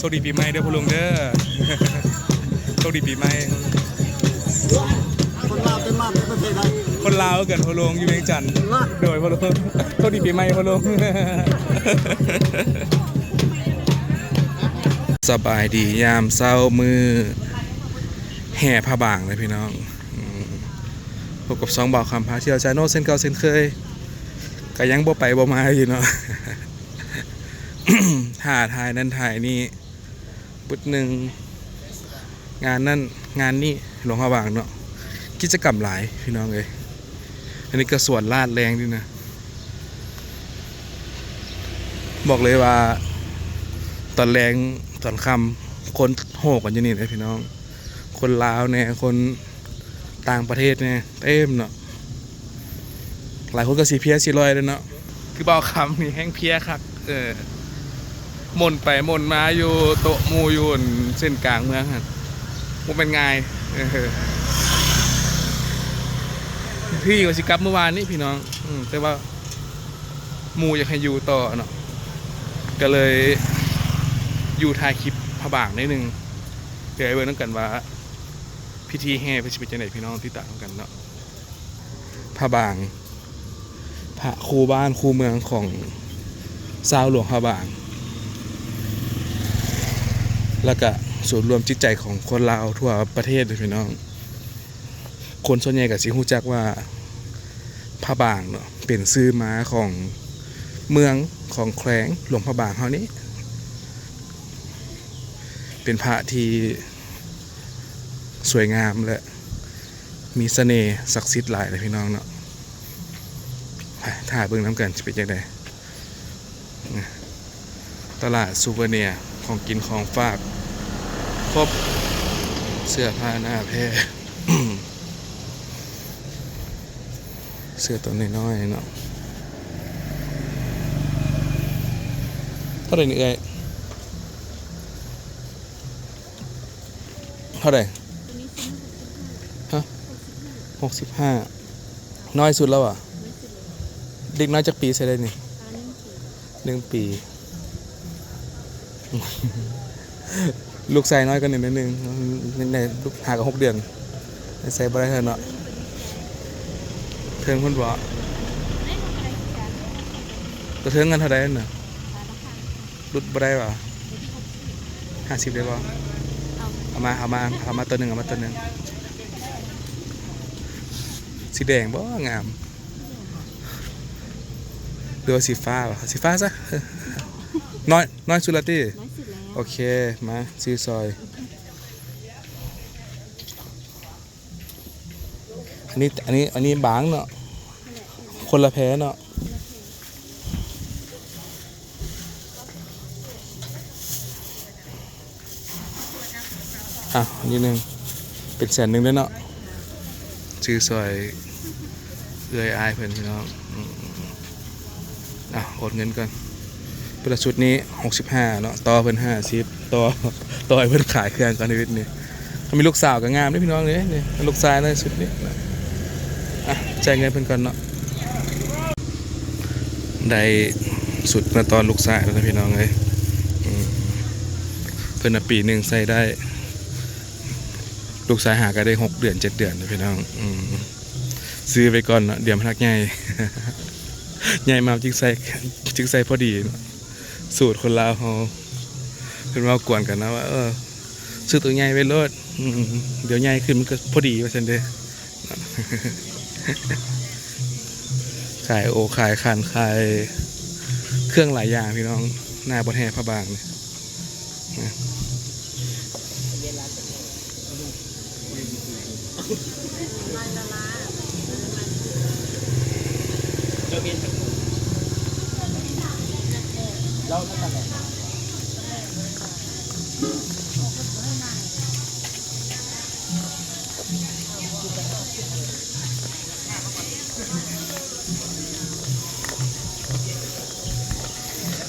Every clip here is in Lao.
ກດີປີໃໝ່ເດີພໍ່ລຸງເດີ. ໂຊກດີປີໃໝ່. ຄົນລາວເປັນມາແຕ່ປະເທດໃດ? ຄົນລາວຄືກັນພໍ່ລຸງ ຢູ່ວຽງຈັນ. ໂດຍພໍ່ລຸງ ໂຊກດີປີໃໝ່ພໍ່ລຸງ. ສະບາຍດີຍາມເຊົ້າມື້ແຫ່ພະບາງເດີພີ່ນ້ອງ. ອືມ ພົບກັບຊ່ອງບ່າວຄຳພາທ່ຽວ Channel ເຊັ່ນເກົ່າເຊັ່ນເຄີຍ ກະຍັງບໍ່ໄປບໍ່ມາຢູ່ເນາະ. ຖ້າຖ່າຍນັ້ນຖ່າຍນີ້ ບຶດໜຶ່ງ ງານນັ້ນງານນີ້ ຫຼວງພະບາງເນາະ ກິດຈະກຳຫຼາຍພີ່ນ້ອງເອີຍ. ອັນນີ້ກະສວນລາດແລງນີ້ນະ ບອກເລີຍວ່າຕອນແລງຕອນຄ່ຳຄົນໂຫກັນຢູ່ນີ້ເດ້ພີ່ນ້ອງ. ຄົນລາວແດ່ ຄົນຕ່າງປະເທດແດ່ ເຕັມເນາະ. ຫຼາຍຄົນກໍຊິເພຍຊິລ່ອຍແລ້ວເນາະ. ຄືບ່າວຄຳນີ້ແຮ່ງເພຍຄັກ ເອີ ໝົນໄປໝົນມາຢູ່ໂຕະໝູ່ຢູ່ເສັ້ນກາງເມືອງຫັ້ນ ບໍ່ແມ່ນງ່າຍ. ເອີ ທີ່ວ່າຊິກັບມື້ວານນີ້ພີ່ນ້ອງ ອືມ ແຕ່ວ່າໝູ່ຢາກໃຫ້ຢູ່ຕໍ່ເນາະ ກໍເລີຍຢູ່ຖ່າຍຄລິບພະບາງໜ້ອຍໜຶ່ງ ດຽວໄປເບິ່ງນຳກັນວ່າ ພິທີແຫ່ເພິ່ນຊິເປັນຈັ່ງໃດ ພີ່ນ້ອງຕິດຕາມນຳກັນເນາະ. ພະບາງ ພະຄູ່ບ້ານຄູ່ເມືອງຂອງຊາວຫຼວງພະບາງ ແລ້ວກະສູນລວມຈິດໃຈຂອງຄົນລາວທົ່ວປະເທດເດີພີ່ນ້ອງ. ຄົນສ່ວນໃຫຍ່ກະຊິຮູ້ຈັກວ່າພະບາງເນາະ ເປັນຊື່ມາຂອງເມືອງ ຂອງແຂວງຫຼວງພະບາງເຮົານີ້ ເປັນພະທີ່ ສວຍງາມ ແລະ ມີສະເໜ່ສັກສິດຫຼາຍເດ້ພີ່ນ້ອງເນາະ. ໄປຖ້າເບິ່ງນຳກັນຊິເປັນຈັ່ງໃດ. ຕະຫຼາດຊູເວີເນຍ ຂອງກິນຂອງຝາກຄົບ ເສື້ອຜ້າໜ້າແພ ເສື້ອໂຕນ້ອຍໆເນາະ. ເທົ່າໃດນີ້ເອື້ອຍ? ເທົ່າໃດ? ຮະ? ຫົກສິບຫ້າ. ນ້ອຍສຸດແລ້ວຫວາ? ເດັກນ້ອຍຈັກປີໃສ່ໄດ້ນີ້? ໜຶ່ງປີ. ລູກຊາຍນ້ອຍກວ່ານີ້ໜ້ອຍໜຶ່ງ ຍັງໄດ້ ລູກ ຫ້າກັບຫົກເດືອນ ໃສ່ບໍ່ໄດ້ເທື່ອເນາະ. ເທິງພຸ້ນບໍ? ຕົວເທິງຫັ້ນເທົ່າໃດຫັ້ນນະ? ຫຼຸດບໍ່ໄດ້ຫວາ? ຫ້າສິບໄດ້ບໍ່? ເອົາມາ ເອົາມາ ເອົາມາໂຕໜຶ່ງ ເອົາມາໂຕໜຶ່ງ. ສີແດງບໍ່? ງາມ. ຫຼືວ່າສີຟ້າຫວາ? ສີຟ້າຊະ. ນ້ອຍ ນ້ອຍສຸດລະຕິ? ນ້ອຍສຸດແລ້ວ. ໂອເຄ ມາ ຊື້ຊອຍ. ອັນນີ້ ອັນນີ້ ອັນນີ້ບາງເນາະ ຄົນລະແພເນາະ. ອ່ະ ອັນນີ້ໜຶ່ງ ເປັນແສນໜຶ່ງເດ້ເນາະ ຊື້ຊ່ອຍເອື້ອຍອ້າຍເພິ່ນພີ່ນ້ອງ. ອືມ ອ່ະ ໂອນເງິນກ່ອນ. ເພິ່ນລະຊຸດນີ້ຫົກສິບຫ້າເນາະ ຕໍ່ເພິ່ນຫ້າສິບ ຕໍ່ ຕໍ່ໃຫ້ເພິ່ນຂາຍເຄື່ອງກ່ອນຊີວິດນີ້. ມີລູກສາວກໍງາມເດ້ພີ່ນ້ອງເອີຍ ນີ້ລູກຊາຍໃນຊຸດນີ້. ອ່ະ ຈ່າຍເງິນເພິ່ນກ່ອນເນາະ. ໄດ້ຊຸດມາຕ້ອນລູກຊາຍແລ້ວນະພີ່ນ້ອງເອີຍ. ອືມ ເພິ່ນນະປີໜຶ່ງໃສ່ໄດ້ ລູກຊາຍຫາກໍໄດ້ຫົກເດືອນເຈັດເດືອນນະພີ່ນ້ອງ. ອືມ ຊື້ໄວ້ກ່ອນເນາະ ດຽວມັນຮັກໃຫຍ່ ໃຫຍ່ມາຈຶ່ງໃສ່ ຈຶ່ງໃສ່ພໍດີເນາະ. ສູດຄົນລາວເຮົາ ເພິ່ນເວົ້າກວນກັນນະວ່າ ເອີ ຊື້ໂຕໃຫຍ່ໄວ້ໂລດ ອືມ ດຽວໃຫຍ່ຂຶ້ນມັນກໍພໍດີ ວ່າຊັ້ນເດ້. ຂາຍໂອ ຂາຍຂັນ ຂາຍເຄື່ອງຫຼາຍຢ່າງພີ່ນ້ອງ ໜ້າບ່ອນແຫ່ພະບາງນີ້.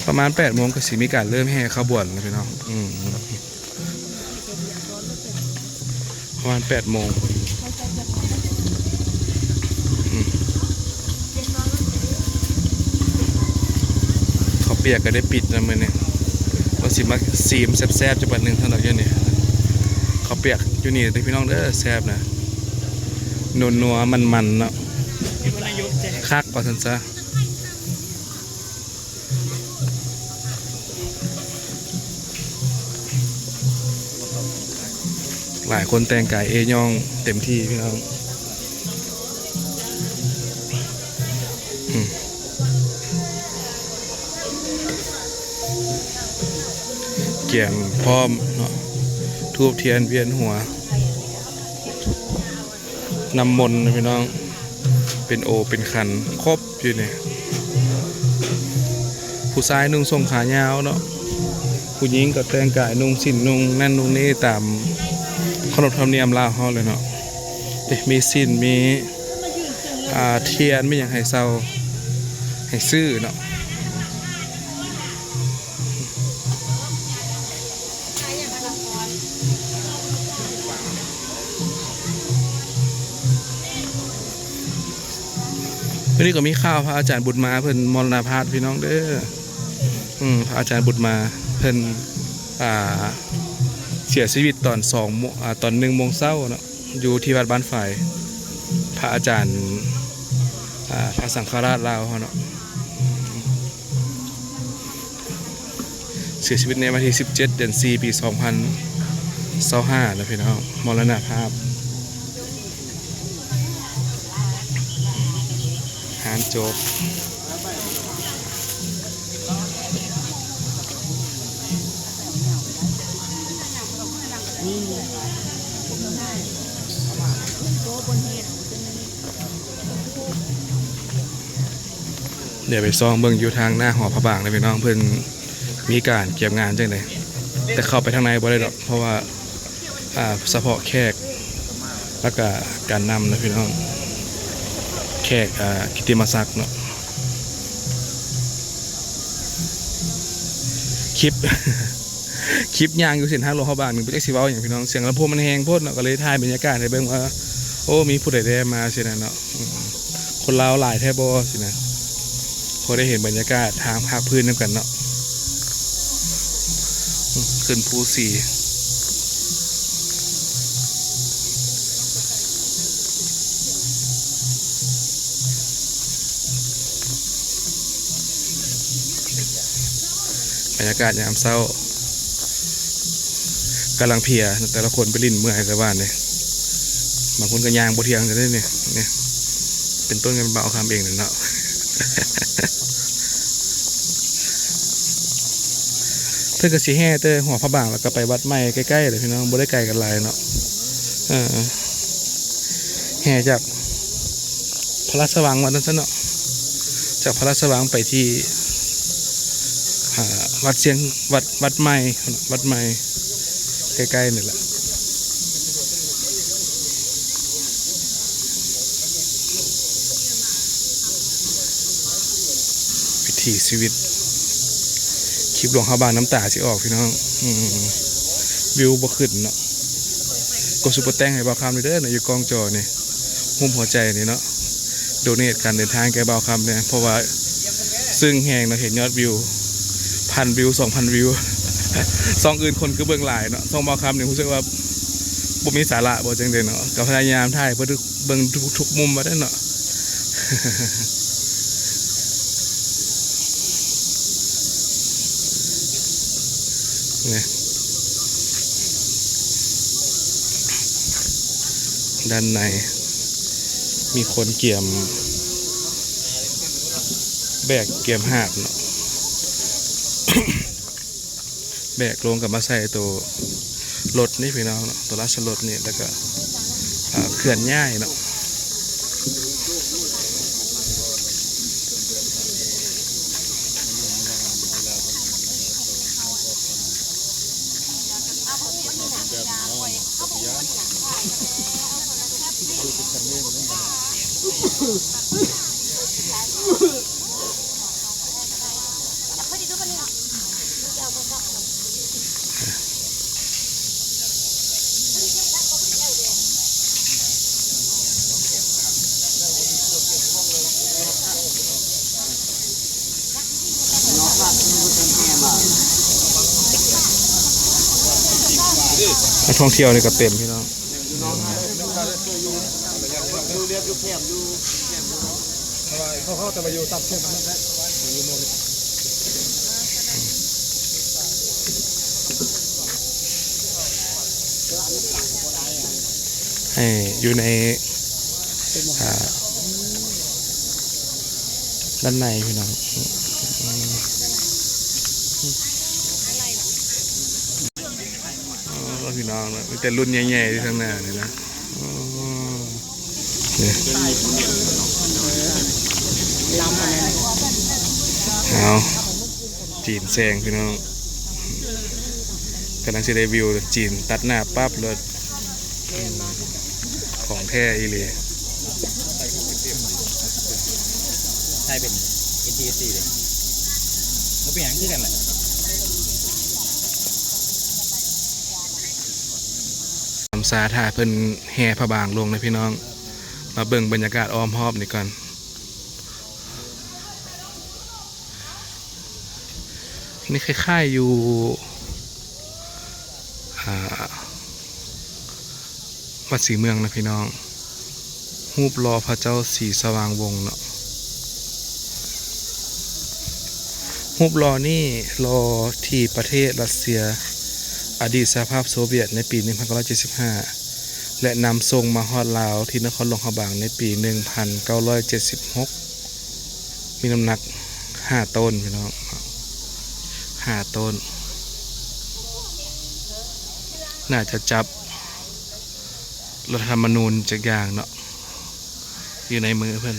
ປະມານແປດໂມງກໍຊິມີການເລີ່ມແຫ່ຂະບວນແລ້ວພີ່ນ້ອງ. ອືມ ປະມານແປດໂມງ. ອືມ ເຂົ້າປຽກກໍໄດ້ປິດນະມື້ນີ້ ບໍ່ ຊິມາຊີມແຊບໆຈັກບາດໜຶ່ງເທົ່ານັ້ນຢູ່ນີ້. ເຂົ້າປຽກຢູ່ນີ້ເດີພີ່ນ້ອງເດີ ແຊບນະ ນົວໆ ມັນໆ ເນາະ ຄັກວ່າຊັ້ນຊະ. ຫຼາຍຄົນແຕ່ງກາຍເອ້ຍ້ອງເຕັມທີ່ພີ່ນ້ອງ. ອືມ ກຽມພ້ອມເນາະ ທູບທຽນວຽນຫົວ ນ້ຳມົນນະພີ່ນ້ອງ ເປັນໂອເປັນຂັນ ຄົບຢູ່ນີ້. ຜູ້ຊາຍນຸ່ງສົ້ງຂາຍາວເນາະ ຜູ້ຍິງກໍແຕ່ງກາຍນຸ່ງສິ້ນນຸ່ງນັ້ນນຸ່ງນີ້ ຕາມຂະໜົບທຳນຽມລາວເຮົາແຫຼະເນາະ. ເດ້ ມີສິ້ນ ມີ ອ່າ ທຽນ ມີຫຍັງໃຫ້ເຊົ່າ ໃຫ້ຊື້ເນາະ. ມື້ນີ້ກໍມີຂ່າວພະອາຈານບຸດມາເພິ່ນມໍລະນະພາບພີ່ນ້ອງເດີ. ອືມ ພະອາຈານບຸດມາເພິ່ນ ອ່າ ເສຍຊີວິດຕອນສອງໂມງ ອ່າ ຕອນໜຶ່ງໂມງເຊົ້າເນາະ ຢູ່ທີ່ວັດບ້ານຝາຍ ພະອາຈານ ອ່າ ພະສັງຄະລາດລາວເຮົາເນາະ. ເສຍຊີວິດໃນວັນທີສິບເຈັດ ເດືອນສີ່ ປີສອງພັນຊາວຫ້ານະພີ່ນ້ອງ ມໍລະນະພາບ ງານຈົບ. ດຽວໄປສ່ອງເບິ່ງຢູ່ທາງໜ້າຫໍພະບາງເດີພີ່ນ້ອງ ເພິ່ນມີການກຽມງານຈັ່ງໃດ. ແຕ່ເຂົ້າໄປທາງໃນບໍ່ໄດ້ດອກ ເພາະວ່າ ອ່າ ສະເພາະແຂກ ແລ້ວກະການນຳນະພີ່ນ້ອງ ແຂກ ອ່າ ກິດຕິມະສັກເນາະ. ຄລິບ ຄລິບຍ່າງຢູ່ເສັ້ນທາງຫຼວງພະບາງນີ້ ບໍ່ຈັກຊິເວົ້າຫຍັງພີ່ນ້ອງ ສຽງລຳໂພງມັນແຮງໂພດເນາະ ກໍເລີຍຖ່າຍບັນຍາກາດໃຫ້ເບິ່ງວ່າ ໂອ້ ມີຜູ້ໃດແດ່ມາຊີ້ນະເນາະ. ອືມ ຄົນລາວຫຼາຍແທ້ບໍ່ຊີ້ນະ ພໍໄດ້ເຫັນບັນຍາກາດທາງພາກພື້ນນຳກັນເນາະ. ອືມ ຂຶ້ນພູສີ ບັນຍາກາດຍາມເຊົ້າ ກຳລັງເພຍ ແຕ່ລະຄົນໄປຫຼິ້ນເມື່ອຍແຕ່ວານນີ້ ບາງຄົນກໍຍ່າງບໍ່ທ່ຽງກັນເດ້ນີ້ ນີ້ ເປັນຕົ້ນແມ່ນບ່າວຄຳເອງນີ້ເນາະ. ເພິ່ນກໍຊິແຫ່ແຕ່ຫົວພະບາງ ແລ້ວກໍໄປວັດໃໝ່ໃກ້ໆເດ້ພີ່ນ້ອງ ບໍ່ໄດ້ໄກກັນຫຼາຍເນາະ. ເອີ ແຫ່ຈາກ ພະລາຊະວັງວ່າຊັ້ນເນາະ ຈາກພະລາຊະວັງໄປທີ່ ອ່າ ວັດຊຽງ ວັດ ວັດໃໝ່ ວັດໃໝ່ ໃກ້ໆນີ້ແຫຼະ. ວິຖີຊີວິດ ຄລິບຫຼວງພະບາງ ນ້ຳຕາຊິອອກພີ່ນ້ອງ. ອືມ ວິວບໍ່ຂຶ້ນເນາະ. ກົດຊຸບເປີແຕັງໃຫ້ບ່າວຄຳເດີເນາະ ຢູ່ກ້ອງຈໍນີ້ ຮູບຫົວໃຈນີ້ເນາະ ໂດເນດການເດີນທາງແກ່ບ່າວຄຳແດ່ ເພາະວ່າ ຊຶ່ງແຮງເນາະ ເຫັນຍອດວິວ ພັນວິວ ສອງພັນວິວ. ຊ່ອງອື່ນຄົນຄືເບິ່ງຫຼາຍເນາະ ຊ່ອງບ່າວຄຳນີ້ຮູ້ສຶກວ່າບໍ່ມີສາລະບໍ່ຈັ່ງໃດເນາະ ກໍພະຍາຍາມຖ່າຍເພື່ອເບິ່ງທຸກ ທຸກມຸມວ່າຊັ້ນເນາະ. ນີ້ ດ້ານໃນມີຄົນກຽມແບກກຽມຫາບເນາະ ແບກລົງກັບມາໃສ່ໂຕລົດນີ້ພີ່ນ້ອງເນາະ ໂຕລາຊະລົດນີ້ ແລ້ວກະ ອ່າ ເຄື່ອນຍ້າຍເນາະ. ເນາະ ພາກເພິ່ນເພິ່ນແຫ່ມາ ນັກທ່ອງທ່ຽວນີ້ກໍເຕັມພີ່ນ້ອງ. ໃຫ້ຢູ່ໃນ ອ່າ ດ້ານໃນພີ່ນ້ອງ. ໂອ້ ພີ່ນ້ອງເນາະ ມີແຕ່ລຸ້ນໃຫຍ່ໆຢູ່ທາງໜ້ານີ້ນະ. ໂອ້ ນີ້ ເອົາ ຈີນແຊງພີ່ນ້ອງ ກຳລັງຊິໄດ້ວິວ ຈີນຕັດໜ້າປັບໂລດ. ຂອງແທ້ອີ່ຫຼີ. ໃຊ້ເປັນ ເອັນທີເອັສຊີ ເລີຍ ບໍ່ເປັນຫຍັງ ຄືກັນແຫຼະ. ສຳສາຖ້າເພິ່ນແຫ່ພະບາງລົງນະພີ່ນ້ອງ. ມາເບິ່ງບັນຍາກາດອ້ອມຮອບນີ້ກ່ອນ. ນີ້ຄ້າຍໆຢູ່ ອ່າ ວັດສີເມືອງນະພີ່ນ້ອງ. ຮູບຫຼໍ່ພະເຈົ້າສີສະຫວ່າງວົງເນາະ. ຮູບຫຼໍ່ນີ້ຫຼໍ່ທີ່ປະເທດຣັດເຊຍ ອະດີດສະຫະພາບໂຊວຽດ ໃນປີໜຶ່ງພັນເກົ້າຮ້ອຍເຈັດສິບຫ້າ ແລະ ນຳສົ່ງມາຮອດລາວທີ່ນະຄອນຫຼວງພະບາງໃນປີໜຶ່ງພັນເກົ້າຮ້ອຍເຈັດສິບຫົກ. ມີນ້ຳໜັກຫ້າໂຕນພີ່ນ້ອງ ຫ້າໂຕນ. ໜ້າຈະຈັບລັດຖະທຳມະນູນຈັກຢ່າງເນາະ ຢູ່ໃນມືເພິ່ນ.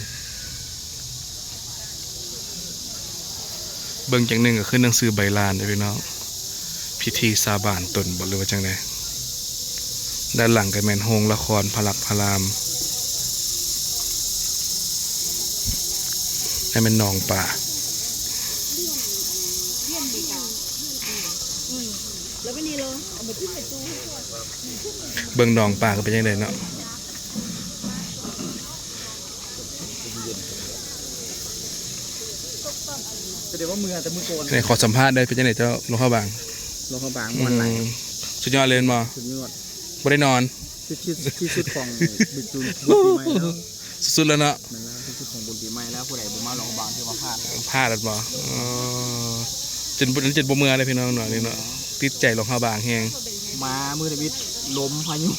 ເບິ່ງຈັ່ງໜຶ່ງກໍຄືໜັງສືໃບລານເດ້ພີ່ນ້ອງ. ພິທີສາບານຕົນບໍ ຫຼືວ່າຈັ່ງໃດ? ດ້ານຫຼັງກໍແມ່ນໂຮງລະຄອນພະລັກພະລາມ. ນັ້ນແມ່ນໜອງປາ. ເບິ່ງໜອງປາກໍເປັນຈັ່ງໃດເນາະ. ສະແດງວ່າເມືອແຕ່ມື້ກ່ອນ. ໃຫ້ຂໍສຳພາດໄດ້ ເປັນຈັ່ງໃດເຈົ້າ ຫຼວງພະບາງ? ຫຼວງພະບາງມ່ວນຫຼາຍ. ອືມ ສຸດຍອດເລີຍແມ່ນບໍ່? ສຸດຍອດ. ບໍ່ໄດ້ນອນ. ທີ່ ທີ່ ທີ່ສຸດຂອງບຸນປີໃໝ່ແລ້ວ. ສຸດໆແລ້ວເນາະ. ແມ່ນແລ້ວ ທີ່ສຸດຂອງບຸນປີໃໝ່ແລ້ວ. ຜູ້ໃດບໍ່ມາຫຼວງພະບາງຖືວ່າພາດ. ພາດແລ້ວບໍ່? ອໍ ຈົນ ຈົນບໍ່ເມືອເດ້ພີ່ນ້ອງເນາະ ນີ້ເນາະ. ຕິດໃຈຫຼວງພະບາງແຮງ. ມາມື້ທຳອິດ ລົມພາຍຸ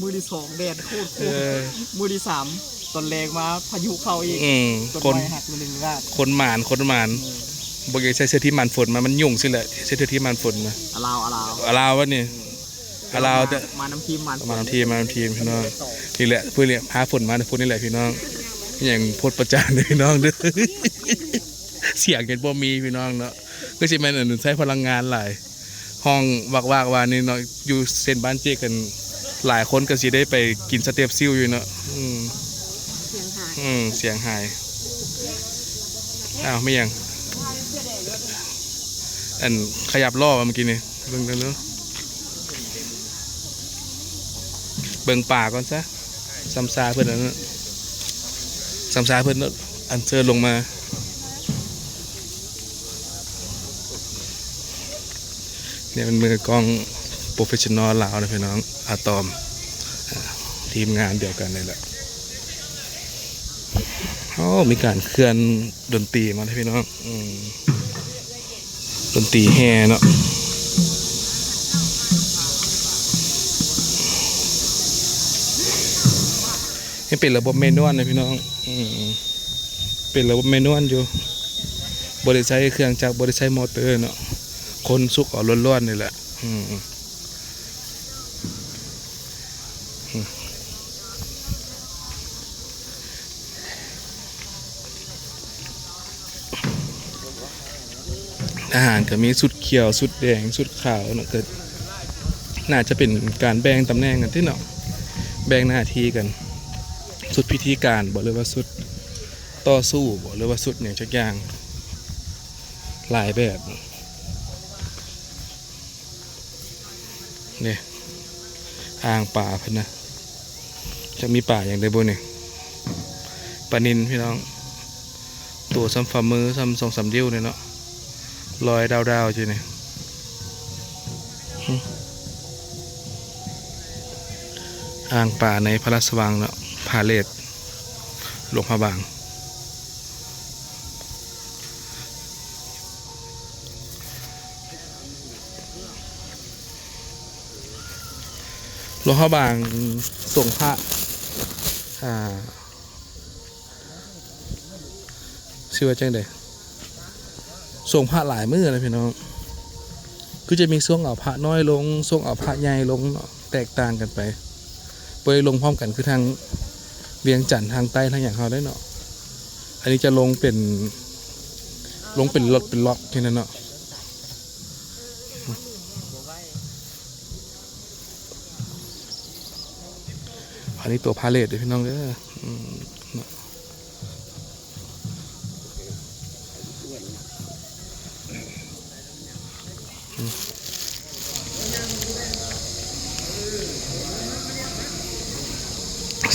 ມື້ທີສອງແດດໂຄດໆ. ເອີ ມື້ທີສາມຕອນແລງມາພາຍຸເຂົ້າອີກ. ອືມ ຕົ້ນໄມ້ຫັກໜຶ່ງລາກ. ຄົນໝານ ຄົນໝານ. ເອີ ບໍ່ຢາກໃສ່ເສື້ອທີມກັນຝົນມາ ມັນຫຍຸ້ງຊິແຫຼະ ໃສ່ເສື້ອທີມກັນຝົນນະ. ອາລາວ ອາລາວ ອາລາວວະນີ້. ອາລາວ ແຕ່ມານຳທີມ ມານຳທີມ ມານຳທີມພີ່ນ້ອງ. ນີ້ແຫຼະ ເພິ່ນເລີຍພາຝົນມາ ພວກນີ້ແຫຼະພີ່ນ້ອງ. ອີຫຍັງໂພດປະຈານເດີພີ່ນ້ອງເດີ. ສຽງຍັງບໍ່ມີພີ່ນ້ອງເນາະ. ຄືຊິແມ່ນອັນໃຊ້ພະລັງງານຫຼາຍ ຮ້ອງວາກໆວ່ານີ້ເນາະ. ຢູ່ເສັ້ນບ້ານເຈກກັນ ຫຼາຍຄົນກໍຊິໄດ້ໄປກິນສະເຕັບຊິວຢູ່ເນາະ. ອືມ ສຽງຫາຍ ອືມ ສຽງຫາຍ. ອ້າວ ແມ່ນຫຍັງ ອັນຂະຫຍັບລໍ້ວ່າເມື່ອກີ້ນີ້. ເບິ່ງເດີ ເບິ່ງປາກ່ອນຊະ. ຊຳຊາເພິ່ນອັນນັ້ນ ຊຳຊາເພິ່ນອັນເຊີນລົງມາ. ນີ້ແມ່ນມືກ້ອງໂປຣເຟສຊັນນໍລາວນະພີ່ນ້ອງ ອາຕອມ ທີມງານດຽວກັນນີ້ແຫຼະ. ໂອ້ ມີການເຄື່ອນດົນຕີມາເດ້ພີ່ນ້ອງ. ອືມ ດົນຕີແຫ່ເນາະ. ຍັງເປັນລະບົບແມນນວນນະພີ່ນ້ອງ. ອືມ ເປັນລະບົບແມນນວນຢູ່ ບໍ່ໄດ້ໃຊ້ເຄື່ອງຈັກ ບໍ່ໄດ້ໃຊ້ມໍເຕີເນາະ. ຄົນສຸກເອົາລ້ວນໆນີ້ແຫຼະ. ອືມ ອາຫານກໍມີຊຸດຂຽວ ຊຸດແດງ ຊຸດຂາວເນາະ. ກໍໜ້າຈະເປັນການແບ່ງຕຳແໜ່ງກັນຕິເນາະ ແບ່ງໜ້າທີ່ກັນ. ຊຸດພິທີການບໍ ຫຼືວ່າຊຸດຕໍ່ສູ້ບໍ ຫຼືວ່າຊຸດຫຍັງຈັກຢ່າງ ຫຼາຍແບບ. ນີ້ ອ່າງປາເພິ່ນນະ ຈັກມີປາຫຍັງໄດ້ບໍ່ນີ້. ປານິນພີ່ນ້ອງ ໂຕສ່ຳຝ່າມື ສ່ຳສອງສາມນິ້ວນີ້ເນາະ ລອຍດາວໆຢູ່ນີ້. ຫຶ ອ່າງປາໃນພະລາຊະວັງເນາະ ພາເລດ ຫຼວງພະບາງ. ຫຼວງພະບາງ ສົງພະ ອ່າ ຊິວ່າຈັ່ງໃດ ສົງພະຫຼາຍມື້ນະພີ່ນ້ອງ ຄືຈະມີສົງເອົາພະນ້ອຍລົງ ສົງເອົາພະໃຫຍ່ລົງເນາະ ແຕກຕ່າງກັນໄປ ບໍ່ໄດ້ລົງພ້ອມກັນຄືທາງວຽງຈັນ ທາງໃຕ້ ທາງຫຍັງເຮົາໄດ໋ເນາະ. ອັນນີ້ຈະລົງເປັນ ລົງເປັນລັອດ ເປັນລັອດແຄ່ນັ້ນເນາະ. ອັນນີ້ຕົວພາເລດເດີພີ່ນ້ອງເດີ ອືມ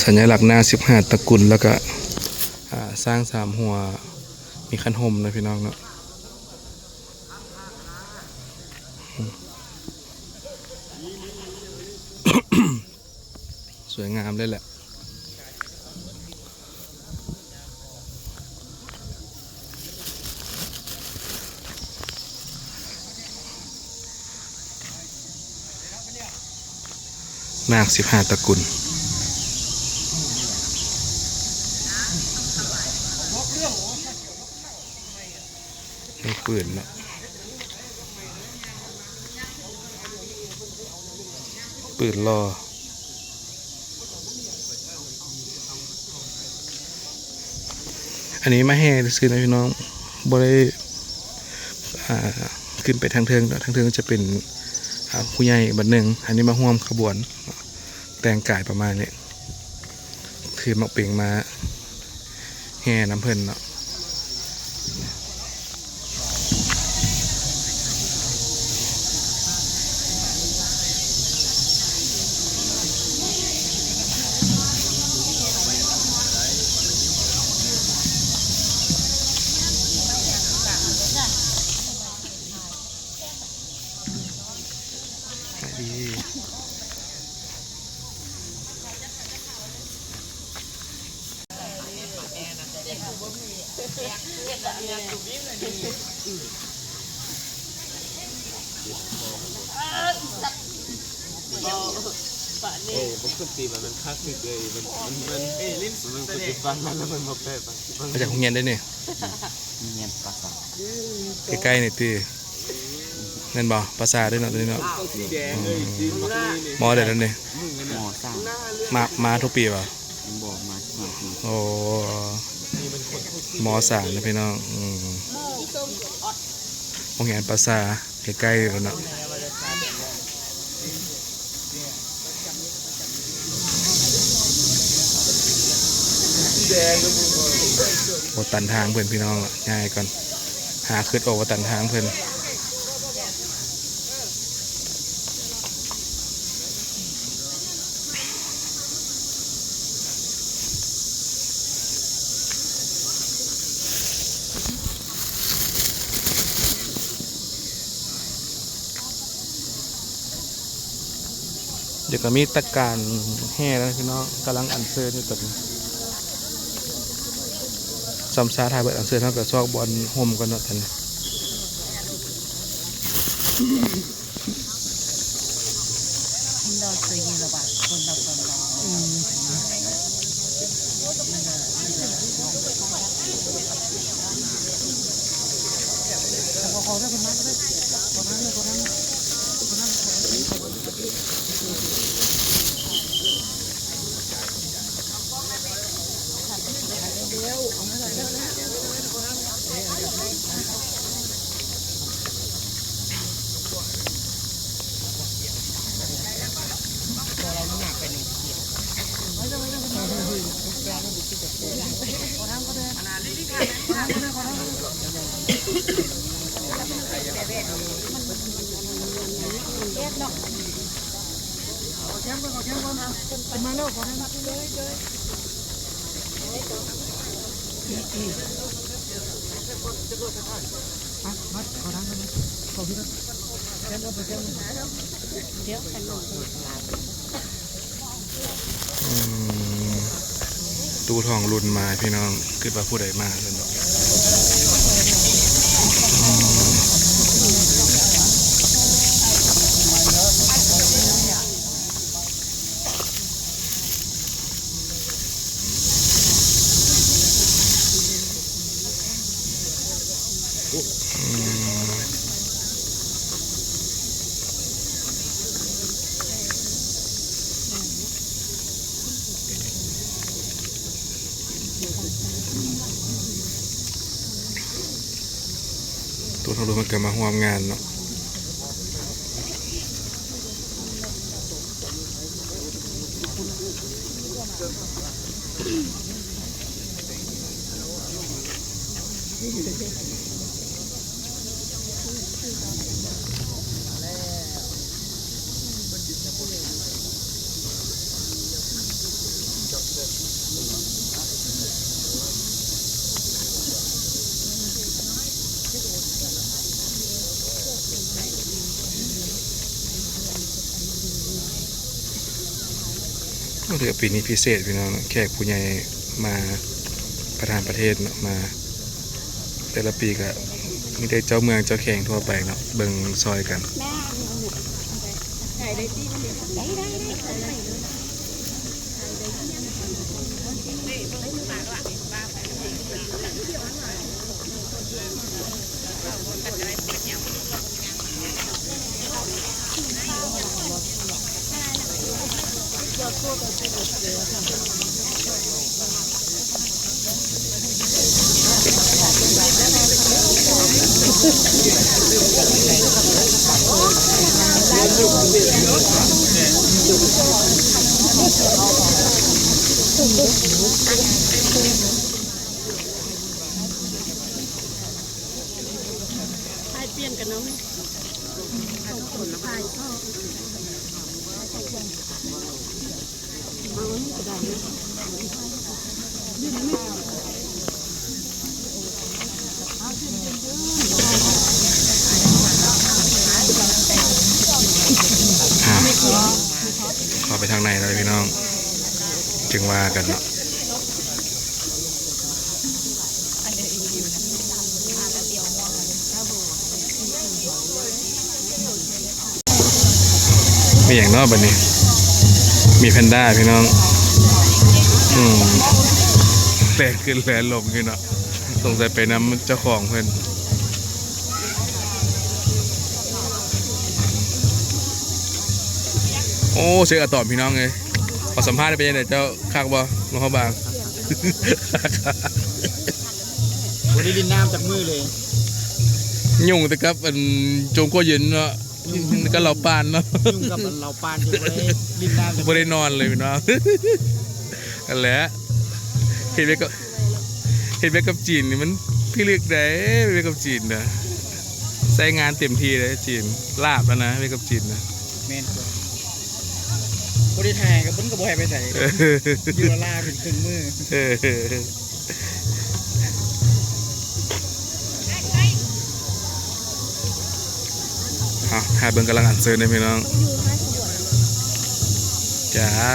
ສັນຍະລັກນາງສິບຫ້າຕະກຸນ ແລ້ວກະ ອ່າ ຊ້າງສາມຫົວ ມີຄັນຫົ່ມນະພີ່ນ້ອງເນາະ. ສວຍງາມເລີຍແຫຼະ ນາງສິບຫ້າຕະກຸນ. ໃນປືນເນາະ ປືນຫຼໍ່ ອັນນີ້ມາແຫ່ຊື່ໆນະພີ່ນ້ອງ ບໍ່ໄດ້ ອ່າ ຂຶ້ນໄປທາງເທິງເນາະ ທາງເທິງຈະເປັນ ອ່າ ຜູ້ໃຫຍ່ບັດໜຶ່ງ ອັນນີ້ມາຮ່ວມຂະບວນ ແຕ່ງກາຍປະມານນີ້ ຖືໝາກເປັງມາແຫ່ນຳເພິ່ນເນາະ. ເອີ ບໍ່ຂຶ້ນຕີມາ ມັນຄາສສິກເລີຍ ມັນ ມັນ ມັນ ເອີ ຫຼິ້ນ ມັນ ປັດຈຸບັນ ແລ້ວມັນບໍ່ແປ ມາຈາກໂຮງຮຽນໃດນີ້? ໂຮງຮຽນປາສາດ ໃກ້ໆນີ້ຕິ ແມ່ນບໍ່? ປາສາດເດ້ເນາະ ຕົວນີ້ເນາະ ມ.ໃດແລ້ວນີ້? ມ.ສາມ ມາ ມາທຸກປີບໍ່? ບໍ່ ມາ ມາ ໂອ້ ມ.ສາມນະພີ່ນ້ອງ ອືມ ໂຮງຮຽນປາສາດ ໃກ້ໆແລ້ວເນາະ. ບໍ່ຕັນທາງເພິ່ນພີ່ນ້ອງ ຍ້າຍກ່ອນ ຫາຄຶດອອກວ່າຕັນທາງເພິ່ນ. ດຽວກໍມີຕະການແຫ່ແລ້ວພີ່ນ້ອງ ກຳລັງອັນເຊີນຢູ່ຕອນນີ້ ຊ່ຳຊາຖ້າເພິ່ນອັນເຊີນ ເຮົາກໍຊອກບ່ອນຮົ່ມກ່ອນເນາະຕອນນີ້. ດຽວກັນເນາະ. ອືມ ຕູ້ທອງລຸ້ນມາພີ່ນ້ອງ ຄິດວ່າຜູ້ໃດມາຊັ້ນດອກ. ໂຕທາງລຸ້ນເພິ່ນກໍມາຮ່ວມງານເນາະ. ຖືວ່າປີນີ້ພິເສດພີ່ນ້ອງເນາະ ແຂກຜູ້ໃຫຍ່ມາ ປະທານປະເທດເນາະ ມາ ແຕ່ລະປີກະມີແຕ່ເຈົ້າເມືອງເຈົ້າແຂວງທົ່ວໄປເນາະ ເບິ່ງຊ່ອຍກັນ. ອ່າ ເຂົ້າໄປທາງໃນແລ້ວພີ່ນ້ອງ ຈຶ່ງວ່າກັນເນາະ. ມີຫຍັງເນາະບັດນີ້? ມີແພນດ້າພີ່ນ້ອງ. ອືມ ແລ່ນຂຶ້ນແລ່ນລົງຢູ່ເນາະ. ສົງໄສໄປນຳເຈົ້າຂອງເພິ່ນ. ໂອ້ ເຊກອາຕອມພີ່ນ້ອງເອີຍ. ຂໍສຳພາດໄດ້ ເປັນຈັ່ງໃດເຈົ້າ? ຄັກບໍ່? ມາຮອດບາງ. ບໍ່ໄດ້ຫຼິ້ນນ້ຳຈັກມື້ເລີຍ. ຫຍຸ້ງແຕ່ກັບອັນ ໂຈງກົວເຢັນເນາະ. ຫຍຸ້ງກັບເຫຼົ້າປານເນາະ. ຫຍຸ້ງກັບເຫຼົ້າປານ ບໍ່ໄດ້ຫຼິ້ນນ້ຳ ບໍ່ໄດ້ນອນເລີຍພີ່ນ້ອງ. ຫັ້ນແຫຼະ ເຮັດວຽກກັບ ເຮັດວຽກກັບຈີນນີ້ມັນພິລຶກໃດ໋ ວຽກກັບຈີນນະ. ໃຊ້ງານເຕັມທີ່ເດ້ຈີນ ລາບແລ້ວນະ ວຽກກັບຈີນນະ. ແມ່ນ ບໍ່ໄດ້ຖ່າຍກໍເພິ່ນກໍບໍ່ໃຫ້ໄປໃສ. ເອີ ຢູ່ລາວເປັນເຄິ່ງມື້. ເອີ ເອົາ ຖ້າເບິ່ງກຳລັງອັນເຊີນເດ້ພີ່ນ້ອງ. ຈ້າ.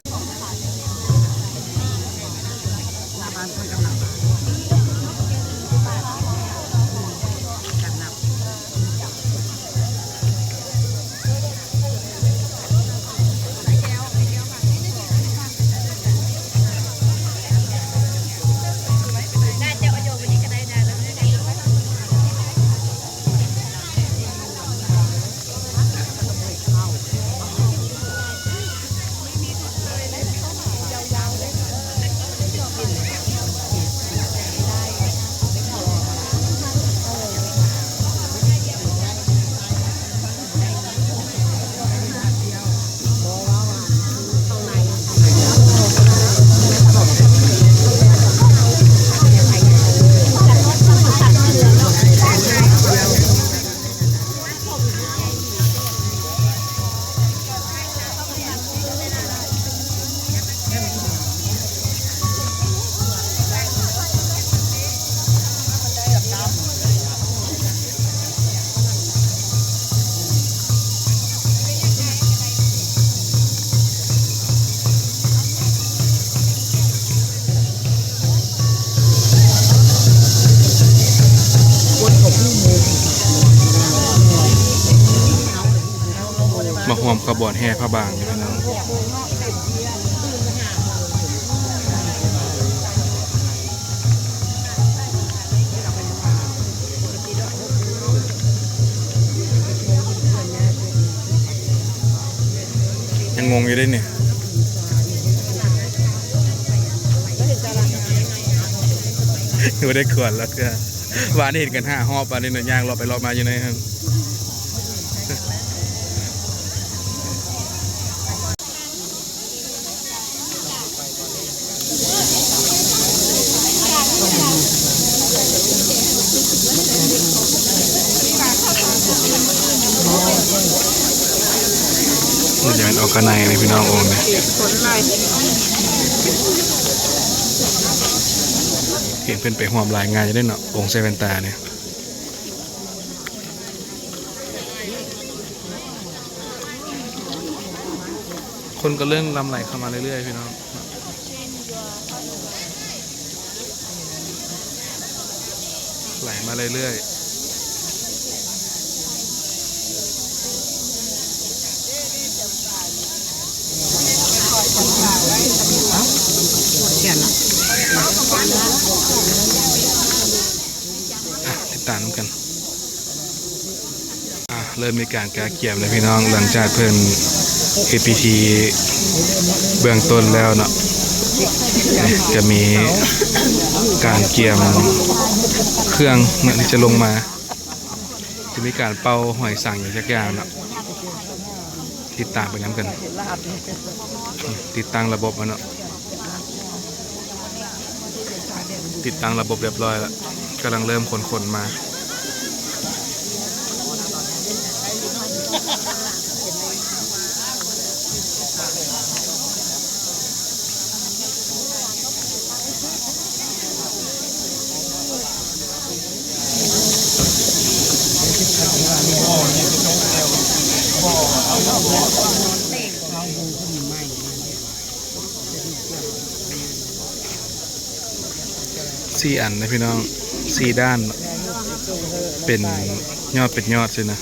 ມາຮ່ວມຂະບວນແຫ່ພະບາງຢູ່ເນາະ. ຍັງງົງຢູ່ເດ້ນີ້ ບໍ່ໄດ້ຂວັນແລ້ວເທື່ອ. ວານນີ້ເຫັນກັນຫ້າຮອບ ບາດນີ້ນະ ຍ່າງເລາະໄປເລາະມາຢູ່ໃນຫັ້ນ. ນີ້ຈະແມ່ນອອກກະໄນນີ້ພີ່ນ້ອງ ອົງນີ້ ເຫັນເພິ່ນໄປຮ່ວມຫຼາຍງານຢູ່ເດ້ເນາະ ອົງໃສ່ແວ່ນຕານີ້. ຄົນກໍເລີ່ມຫຼັ່ງໄຫຼເຂົ້າມາເລື້ອຍໆ ພີ່ນ້ອງ ໄຫຼມາເລື້ອຍໆ. ອ່ະ ຕິດຕາມນຳກັນ. ອ່າ ເລີ່ມມີການກະກຽມແລ້ວພີ່ນ້ອງ ຫຼັງຈາກເພິ່ນເຮັດພິທີເບື້ອງຕົ້ນແລ້ວເນາະ ກະມີການກຽມເຄື່ອງເນາະ ທີ່ຈະລົງມາ ຈະມີການເປົ່າຫອຍສັງຫຍັງຈັກຢ່າງເນາະ. ຕິດຕາມໄປນຳກັນ ຕິດຕັ້ງລະບົບແລ້ວເນາະ ຕິດຕັ້ງລະບົບຮຽບຮ້ອຍແລ້ວ ກຳລັງເລີ່ມຂົນໆມາ. ສີ່ອັນນະພີ່ນ້ອງ ສີ່ດ້ານ ເປັນຍອດເປັນຍອດຊີ້ນະ.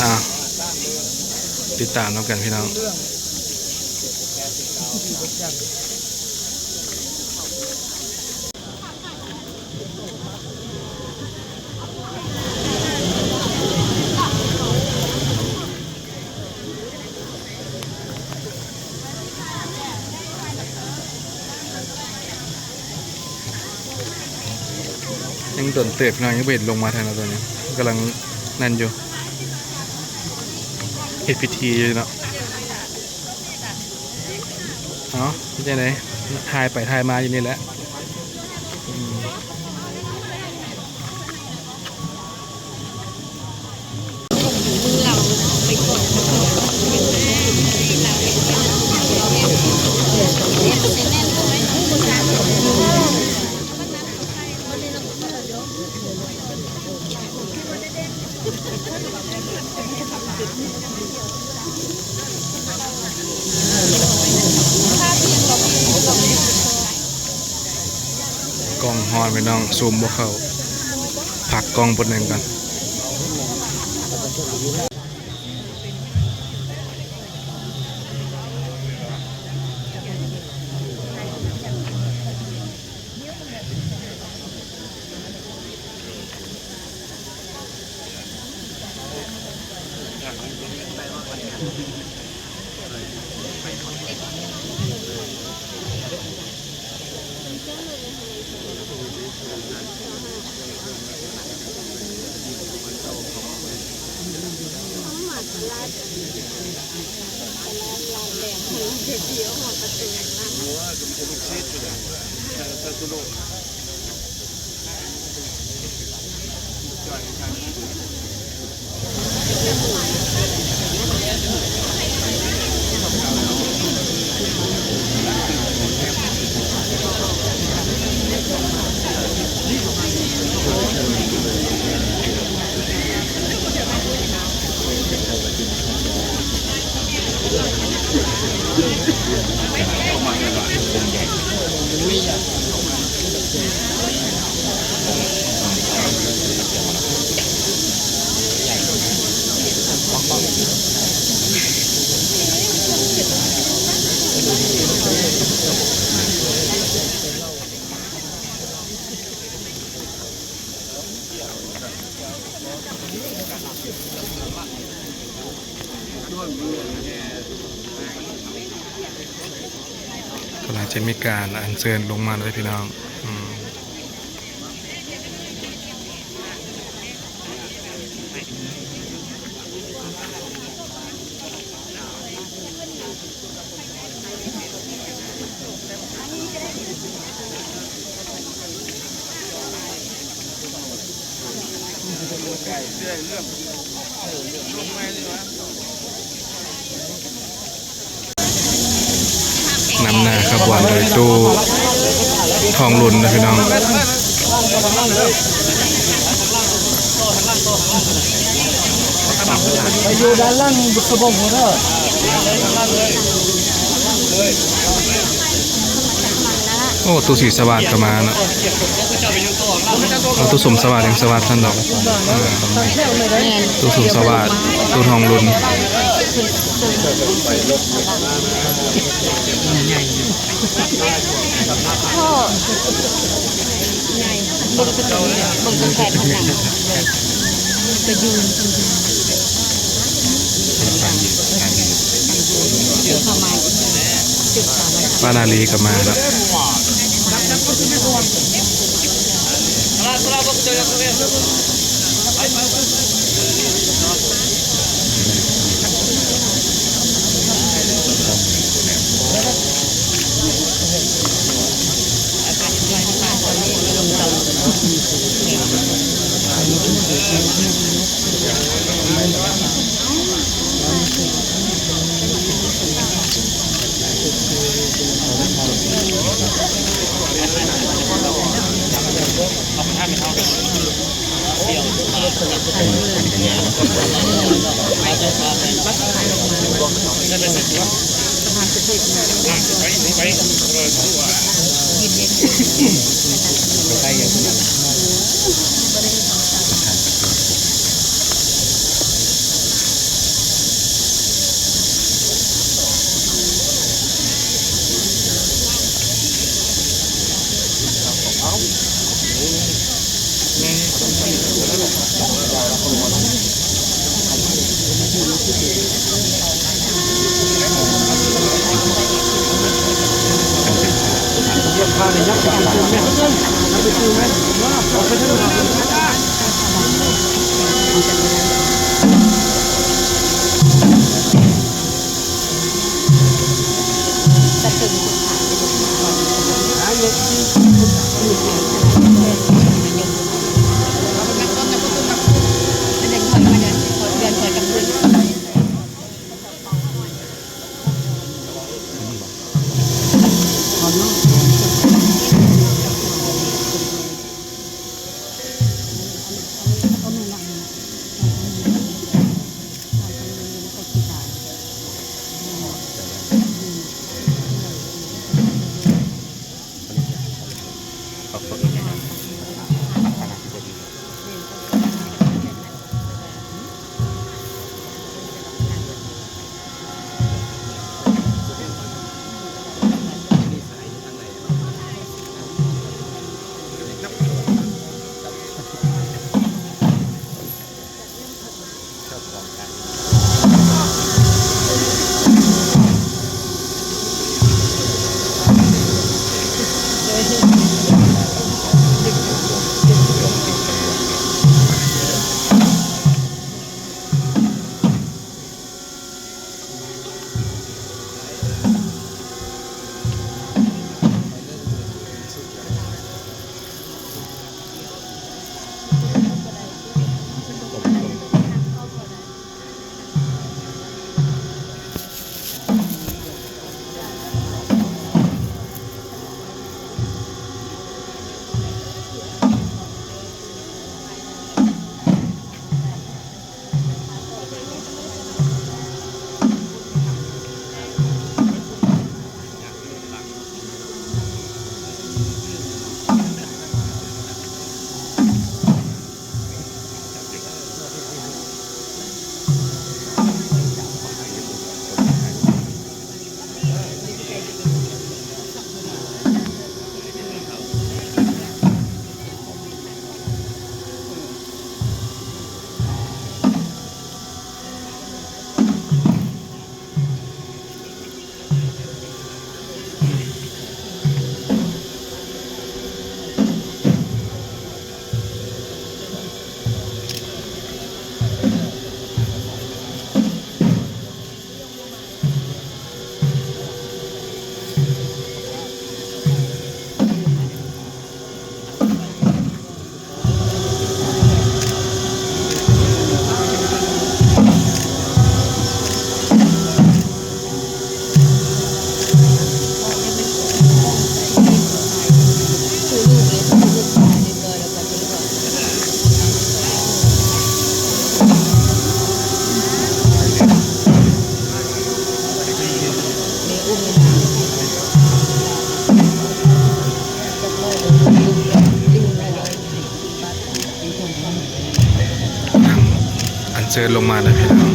ອ່າ ຕິດຕາມນຳກັນພີ່ນ້ອງ. ຍັງດົນເຕີບເນາະ ຍັງບໍ່ເຫັນລົງມາເທື່ອເນາະ ຕອນນີ້ກຳລັງນັ້ນຢູ່ ເຮັດພິທີຢູ່ເນາະ. ເອົ້າ ເປັນຈັ່ງໃດ ຖ່າຍໄປຖ່າຍມາຢູ່ນີ້ແຫຼະ. ອືມ ກ້ອງຮ້ອນພີ່ນ້ອງ ຊູມບໍ່ເຂົ້າ ພັກກ້ອງປຶ້ນໜຶ່ງກ່ອນ. ອອກມາເປັນວ່າອົງໃຫຍ່ ກຳລັງຈະມີການອັນເຊີນລົງມາເລີຍພີ່ນ້ອງ. ອືມ. ນຳໜ້າຂະບວນໂດຍຕູ້ທອງລຸນນະພີ່ນ້ອງ. ຢູ່ດ້ານຫຼັງສະບົງພຸ້ນເດີ. ໂອ້ ຕູ້ສີສະຫວາດກໍມາເນາະ. ເອົາຕູ້ສົມສະຫວາດ ຍັງສະຫວາດທັນດອກ. ແມ່ນ ຕູ້ສົມສະຫວາດ ຕູ້ທອງລຸນ. ໂອ້ ໃຫຍ່ ເບິ່ງກະໂຕ ເບິ່ງກະແຄບມັນໜັງ ກະຍືນ ປານາລີກໍມາເນາະ. ເຊີນລົງມາເດີພີ່ນ້ອງ.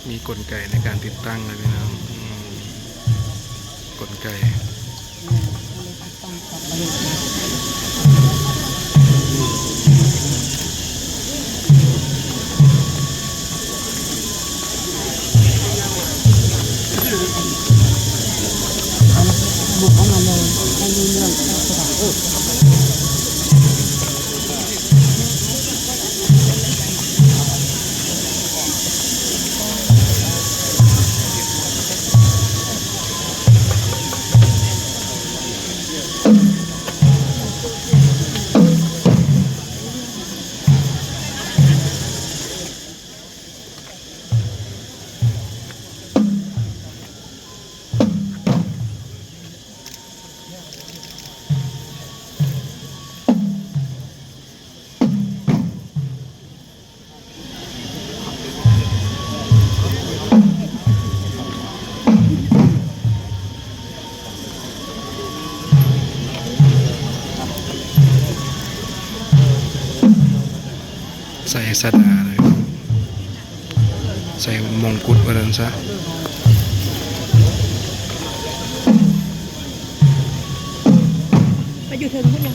ມີກົນໄກໃນການຕິດຕັ້ງເລີຍພີ່ນ້ອງ. ອືມ ກົນໄກ ໃສ່ສະດາເລີຍ ໃສ່ມົງກຸດວ່າຊັ້ນຊະ. ໄປຢູ່ເທິງພຸ້ນນະ.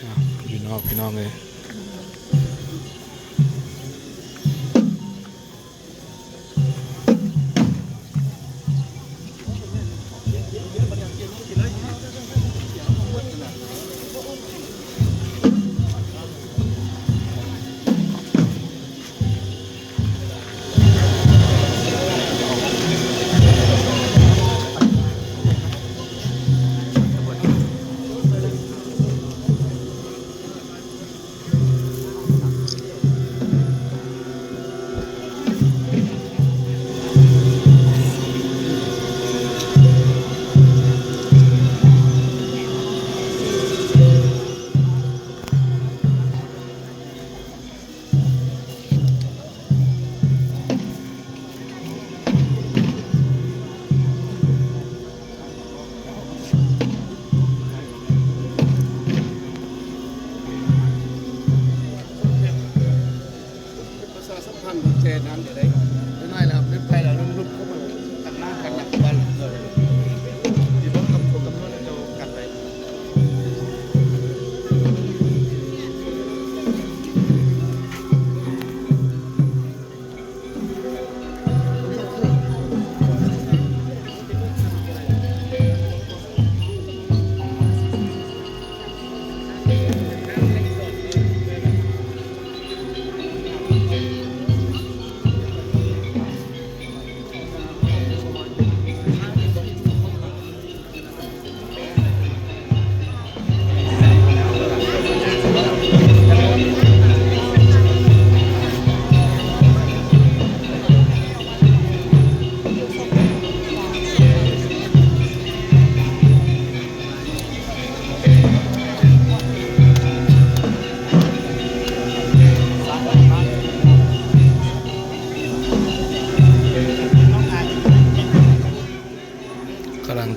ອ່າ ຢູ່ນອກພີ່ນ້ອງເອີຍ. ເ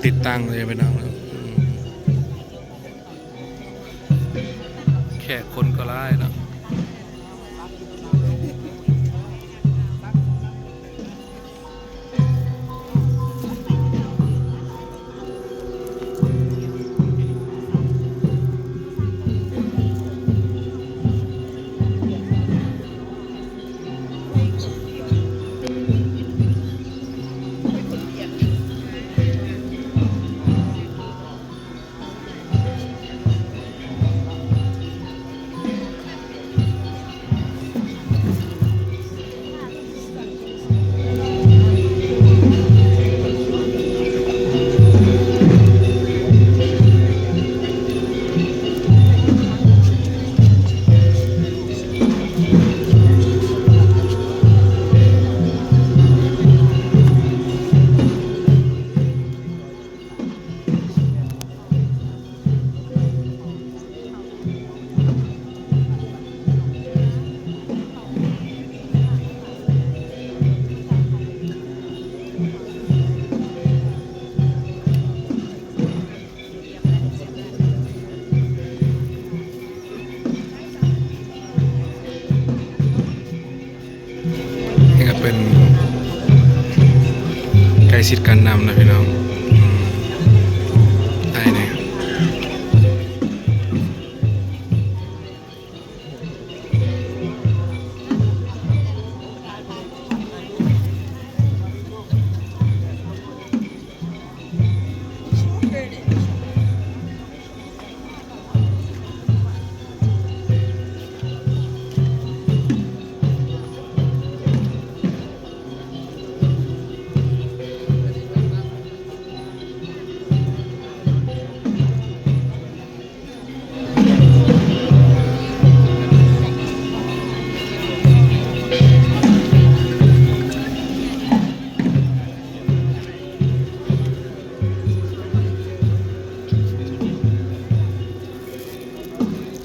ຕິດຕັ້ງເລີຍພີ່ນ້ອງເນາະ ແຂກຄົນກໍຫຼາຍເນາະ. ນີ້ກໍເປັນໃກ້ຊິດການນຳນະພີ່ນ້ອງ ອືມ ໄດ້ແນ່.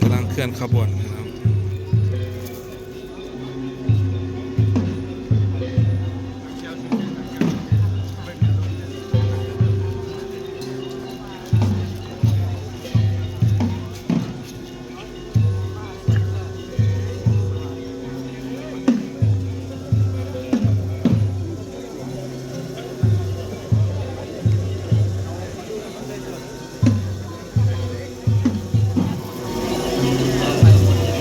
ກຳລັງເຄື່ອນຂະບວນເນາະ. ເ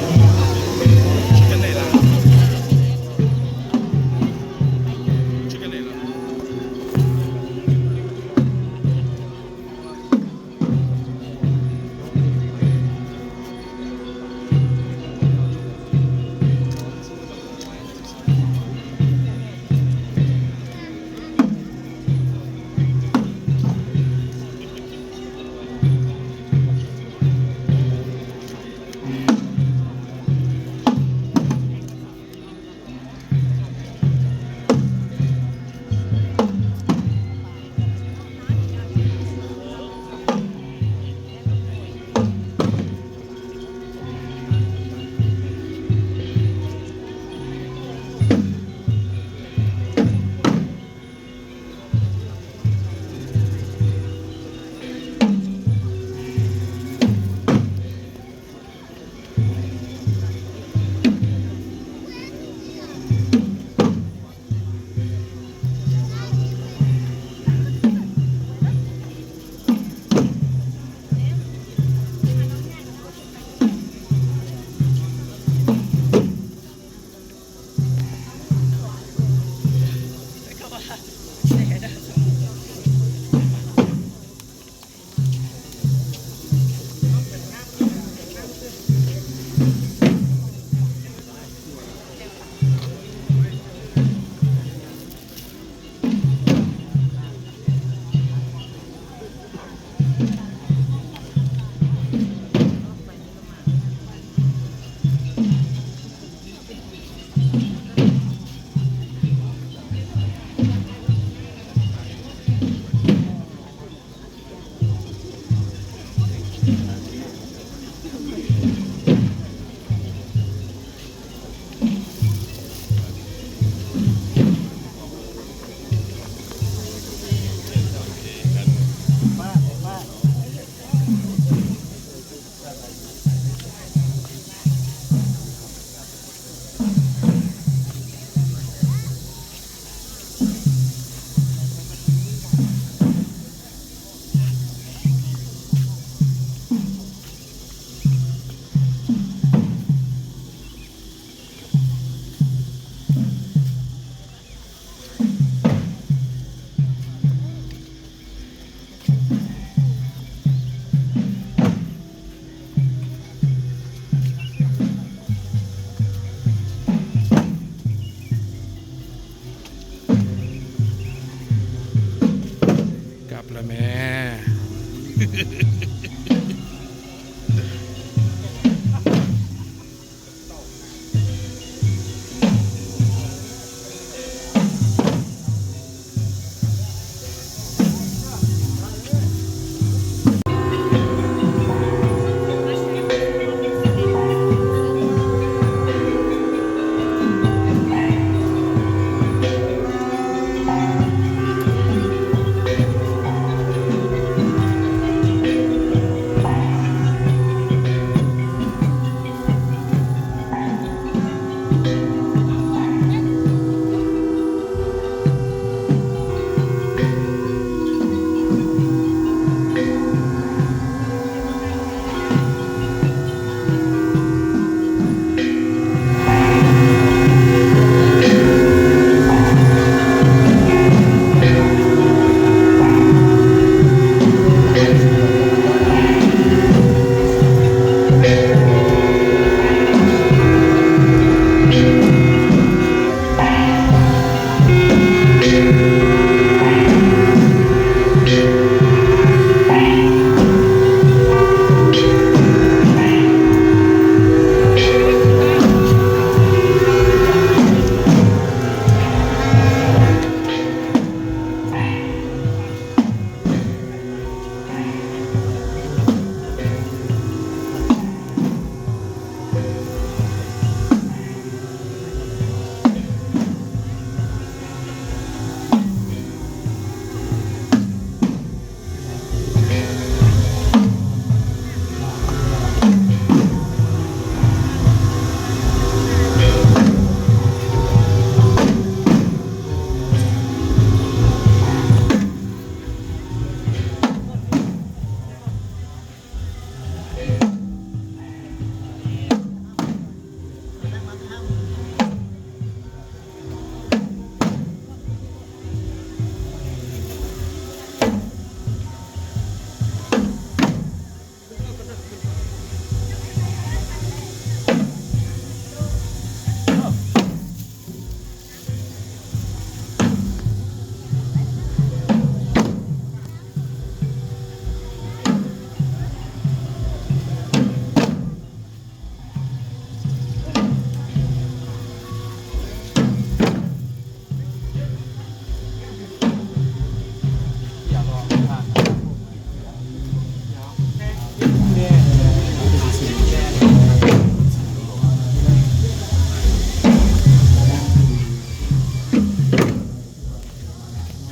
ແມ່.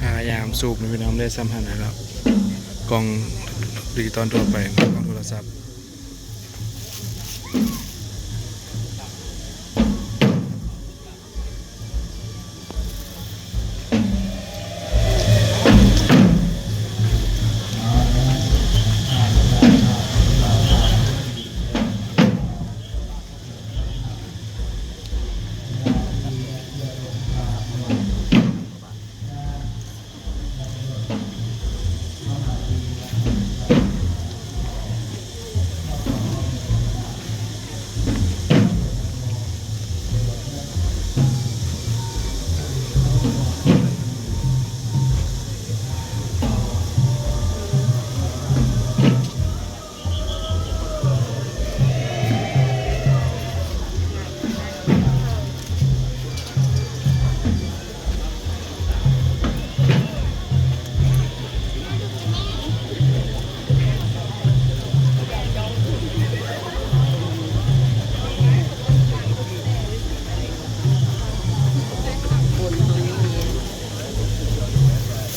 ພະຍາຍາມສູບໃຫ້ພີ່ນ້ອງໄດ້ສ່ຳຫັ້ນແຫຼະ ກ້ອງດີຕອນທົ່ວໄປ ກ້ອງໂທລະສັບ. ຂະບວນແຫ່ນີ້ຍາວຢ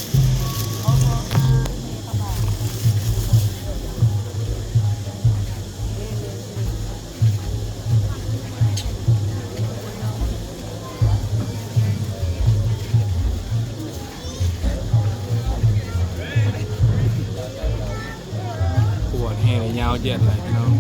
ຽດຫຼາຍພີ່ນ້ອງ. ຂະບວນແຫ່ນີ້ຍາວຢຽດຫຼາຍພີ່ນ້ອງ.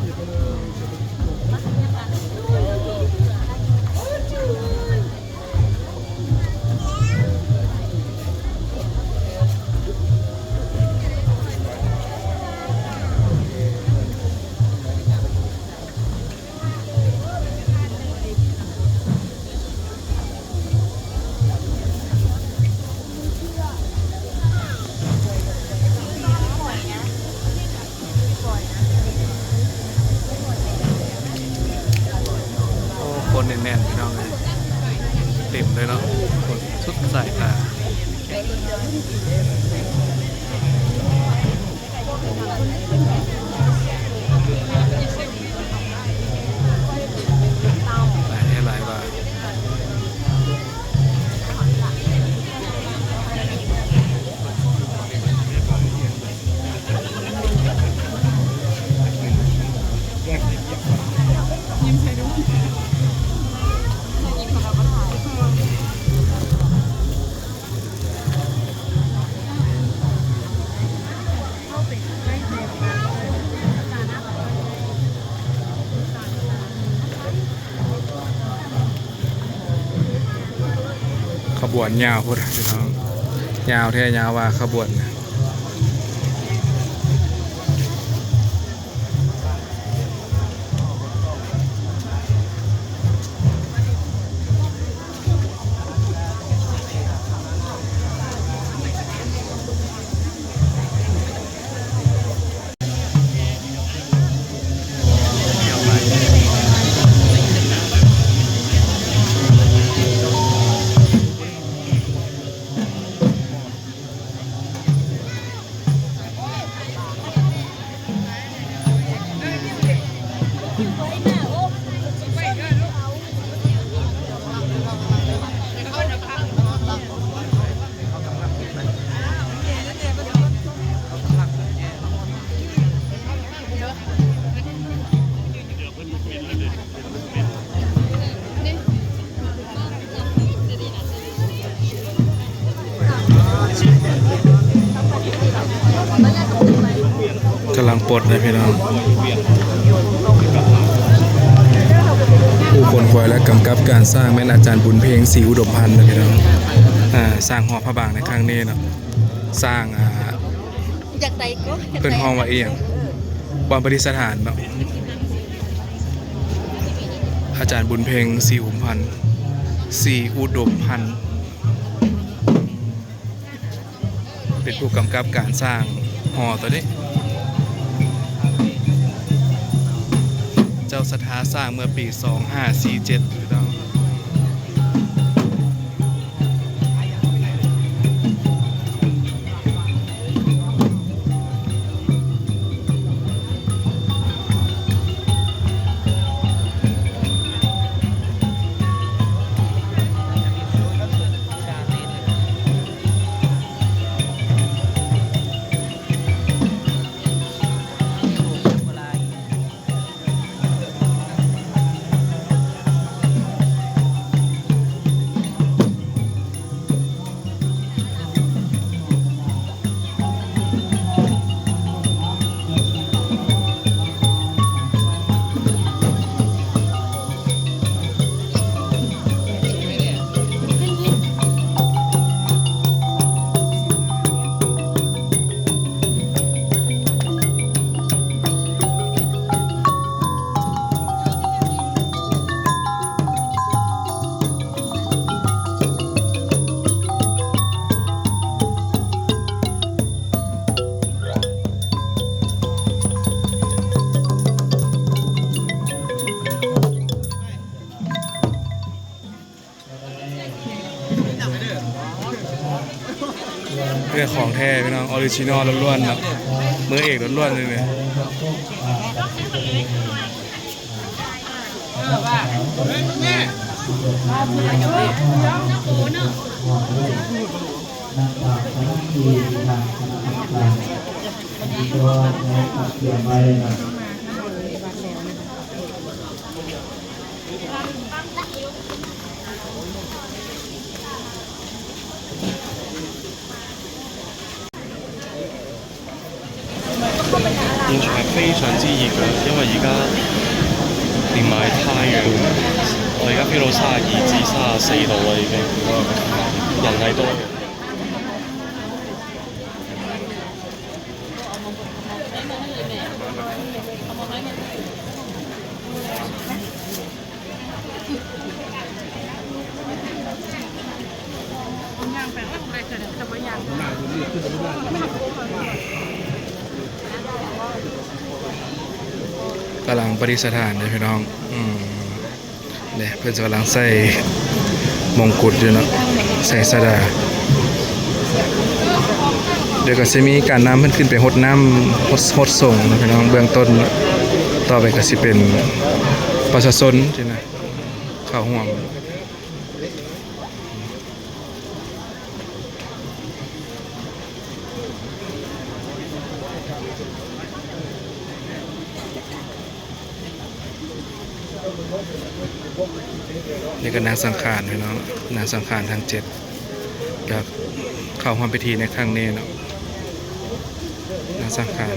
ຂະບວນຍາວພຸ້ນພີ່ນ້ອງ ຍາວແທ້ຍາວວ່າຂະບວນ. ກຳລັງປົດເດ້ພີ່ນ້ອງ. ຜູ້ຂົນຂວາຍ ແລະ ກຳກັບການສ້າງແມ່ນອາຈານບຸນເພັງ ສີອຸດົມພັນເດ້ພີ່ນ້ອງ. ອາ ສ້າງຫໍພະບາງໃນຄັ້ງນີ້ເນາະ ສ້າງ ອາ ຢາກໄດ້ກໍ ເພິ່ນຮ້ອງວ່າອີ່ຫຍັງ? ບ່ອນປະດິດສະຖານເນາະ ອາຈານບຸນເພັງ ສີອຸມພັນ ສີອຸດົມພັນ ເປັນຜູ້ກຳກັບການສ້າງຫໍໂຕນີ້. ເຈົ້າສັດທາສ້າງເມື່ອປີສອງຫ້າສີ່ເຈັດ ພີ່ນ້ອງ. ເອີ ຂອງແທ້ພີ່ນ້ອງ ອໍຣິຈິນໍລ້ວນໆເນາະ ມືເອກລ້ວນໆເລີຍນີ້. 現場係非常之熱嘅，因為而家連埋太陽，我而家飆到三十二至三十四度啦已經，人係多嘅。ກຳລັງປະດິດສະຖານເດ້ພີ່ນ້ອງ ອືມ ເດ້ ເພິ່ນກຳລັງໃສ່ມົງກຸດຢູ່ເນາະ ໃສ່ສະດາ. ແລ້ວກໍຊິມີການນຳເພິ່ນຂຶ້ນໄປຫົດນ້ຳ ຫົດ ຫົດສົງເນາະພີ່ນ້ອງ ເບື້ອງຕົ້ນ. ຕໍ່ໄປກໍຊິເປັນປະຊາຊົນຊີ້ນະ ເຂົ້າຮ່ວມ. ນີ້ກໍນາງສັງຂານພີ່ນ້ອງ ນາງສັງຂານທັງເຈັດ ກໍເຂົ້າຮ່ວມພິທີໃນຄັ້ງນີ້ເນາະ ນາງສັງຂານ.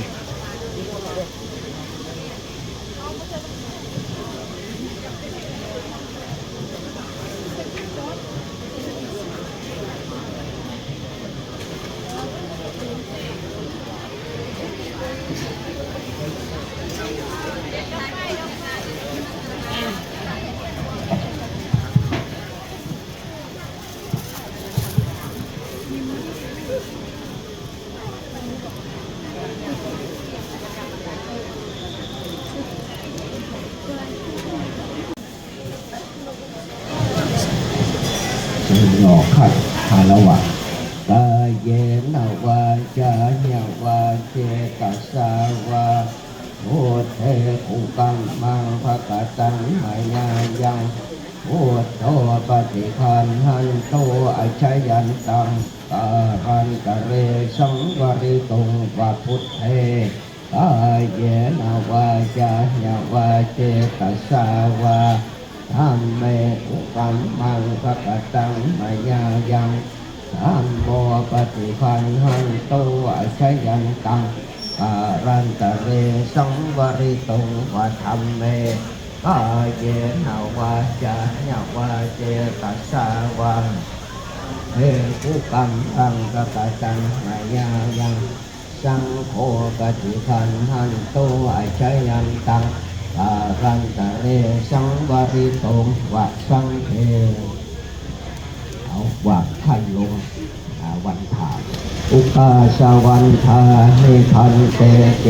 ເນາະ ຂັດຄາລະວະ ກາເຍນະວາຈາຍະວາເຈຕະສາວາ ພຸດເທກຸກຳມັງພະກະຕັງມາຍາຍັງ ພຸດໂທປະຕິຄັນຫັນຕຸ ອາຊະຍັນຕັງ ກາລັນຕະເຣ ສັງວະລິຕຸງ ວະພຸດເທ ກາເຍນະວາຈາຍະວາເຈຕະສາວາ ທຳເມ ກຸກຳມັງພະກະຕັງມາຍາຍັງ ທຳໂມປະຕິຄັນຫັນຕຸ ອາຊະຍັນຕັງ ກາລັນຕະເຣ ສັງວະລິຕຸງ ວະທຳເມ ກາເຍນະວາຈາຍະວາເຈຕະສາວາ ເພ ກຸກຳມັງພະກະຕັງມາຍາຍັງ ສັງໂຄປະຕິຄັນຫັນຕຸ ອາຊະຍັນຕັງ ກາລັນຕະເຣ ສັງວະລິຕຸງ ວະສັງເພ. ເອົາ ວາງຂັນລົງ ອາ ວັນທາ ອຸກາສະວັນທາມິ ພັນເຕ ເອ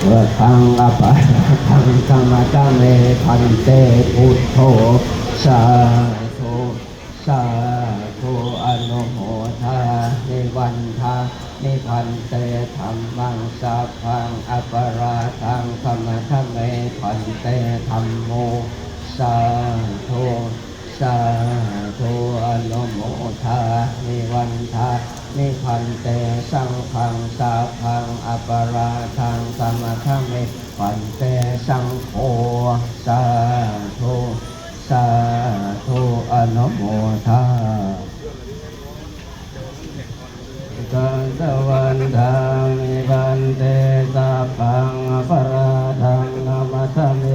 ເວ ພັງ ອະປະຣາທັງ ຂະມະທະເມ ພັນເຕ ພຸດໂທ ສາທຸ ສາທຸ ອະນຸໂມທາມິ ວັນທາມິ ພັນເຕ ທຳມັງ ສັບພັງ ອະປະຣາທັງ ຂະມະທະເມ ພັນເຕ ທຳໂມ ສາທຸ ສາທຸ ອະນຸໂມທາມິ ວັນທາມິ ພັນເຕ ສັງພັງ ສັບພັງ ອະປະຣາທັງ ຂະມະທະເມ ພັນເຕ ສັງໂຄ ສາທຸ ສາທຸ ອະນຸໂມທາ ກາສະວັນທາມິ ພັນເຕ ສັບພັງ ອະປະຣາທັງ ຂະມະທະເມ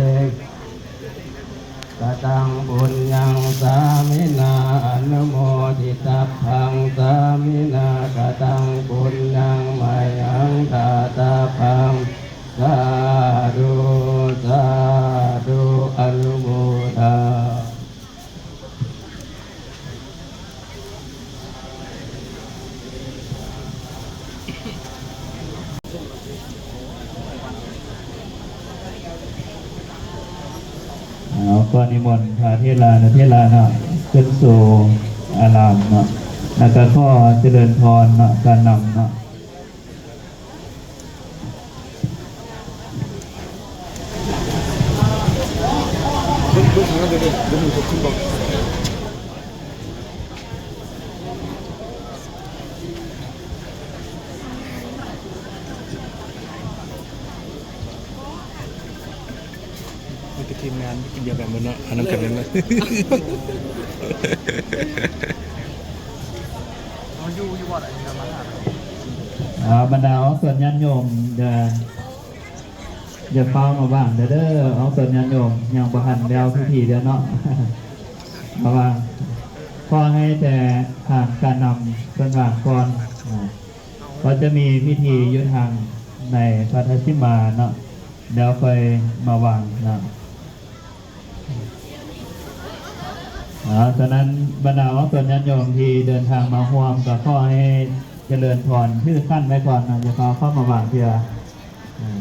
ກະຕັງ ປຸນຍັງ ສາມິນາ ອະນຸໂມທິ ສັບພັງ ສາມິນາ ກະຕັງ ປຸນຍັງ ມະຍັງ ດາຕະພັງ ສາທຸ ສາທຸ ອະນຸໂມທາ ເອົາ ຂໍນິມົນພະເຖລານຸເຖລາເນາະ ຂຶ້ນສູ່ອາລາມເນາະ ແລ້ວກໍຂໍຈະເລີນພອນເນາະ ການນຳເນາະ. ມີແຕ່ທີມງານກິນດຽວກັນໝົດເນາະ ອັນນັ້ນກັນເລີຍເນາະ ເອົາ ບັນດາອອກຕົນຍາດໂຍມ ຢ່າ ຢ່າຟ້າວມາຫວ່າງເດີ ອອກຕົນຍາດໂຍມ ຍັງບໍ່ທັນແລ້ວພິທີເທື່ອເນາະ ມາຫວ່າງ ຂໍໃຫ້ແຕ່ທາງການນຳເພິ່ນຫວ່າງກ່ອນ ກໍຈະມີພິທີຢູ່ທາງໃນພະທັດສິມາເນາະ ແລ້ວຄ່ອຍມາຫວ່າງເນາະ. ອາ ສະນັ້ນ ບັນດາອອກຕົນຍາດໂຍມທີ່ເດີນທາງມາຮ່ວມ ກໍຂໍໃຫ້ຈະເລີນພອນ ຖືຂັນໄວ້ກ່ອນເນາະ ຢ່າຟ້າວເຂົ້າມາຫວ່າງເທື່ອ ອາ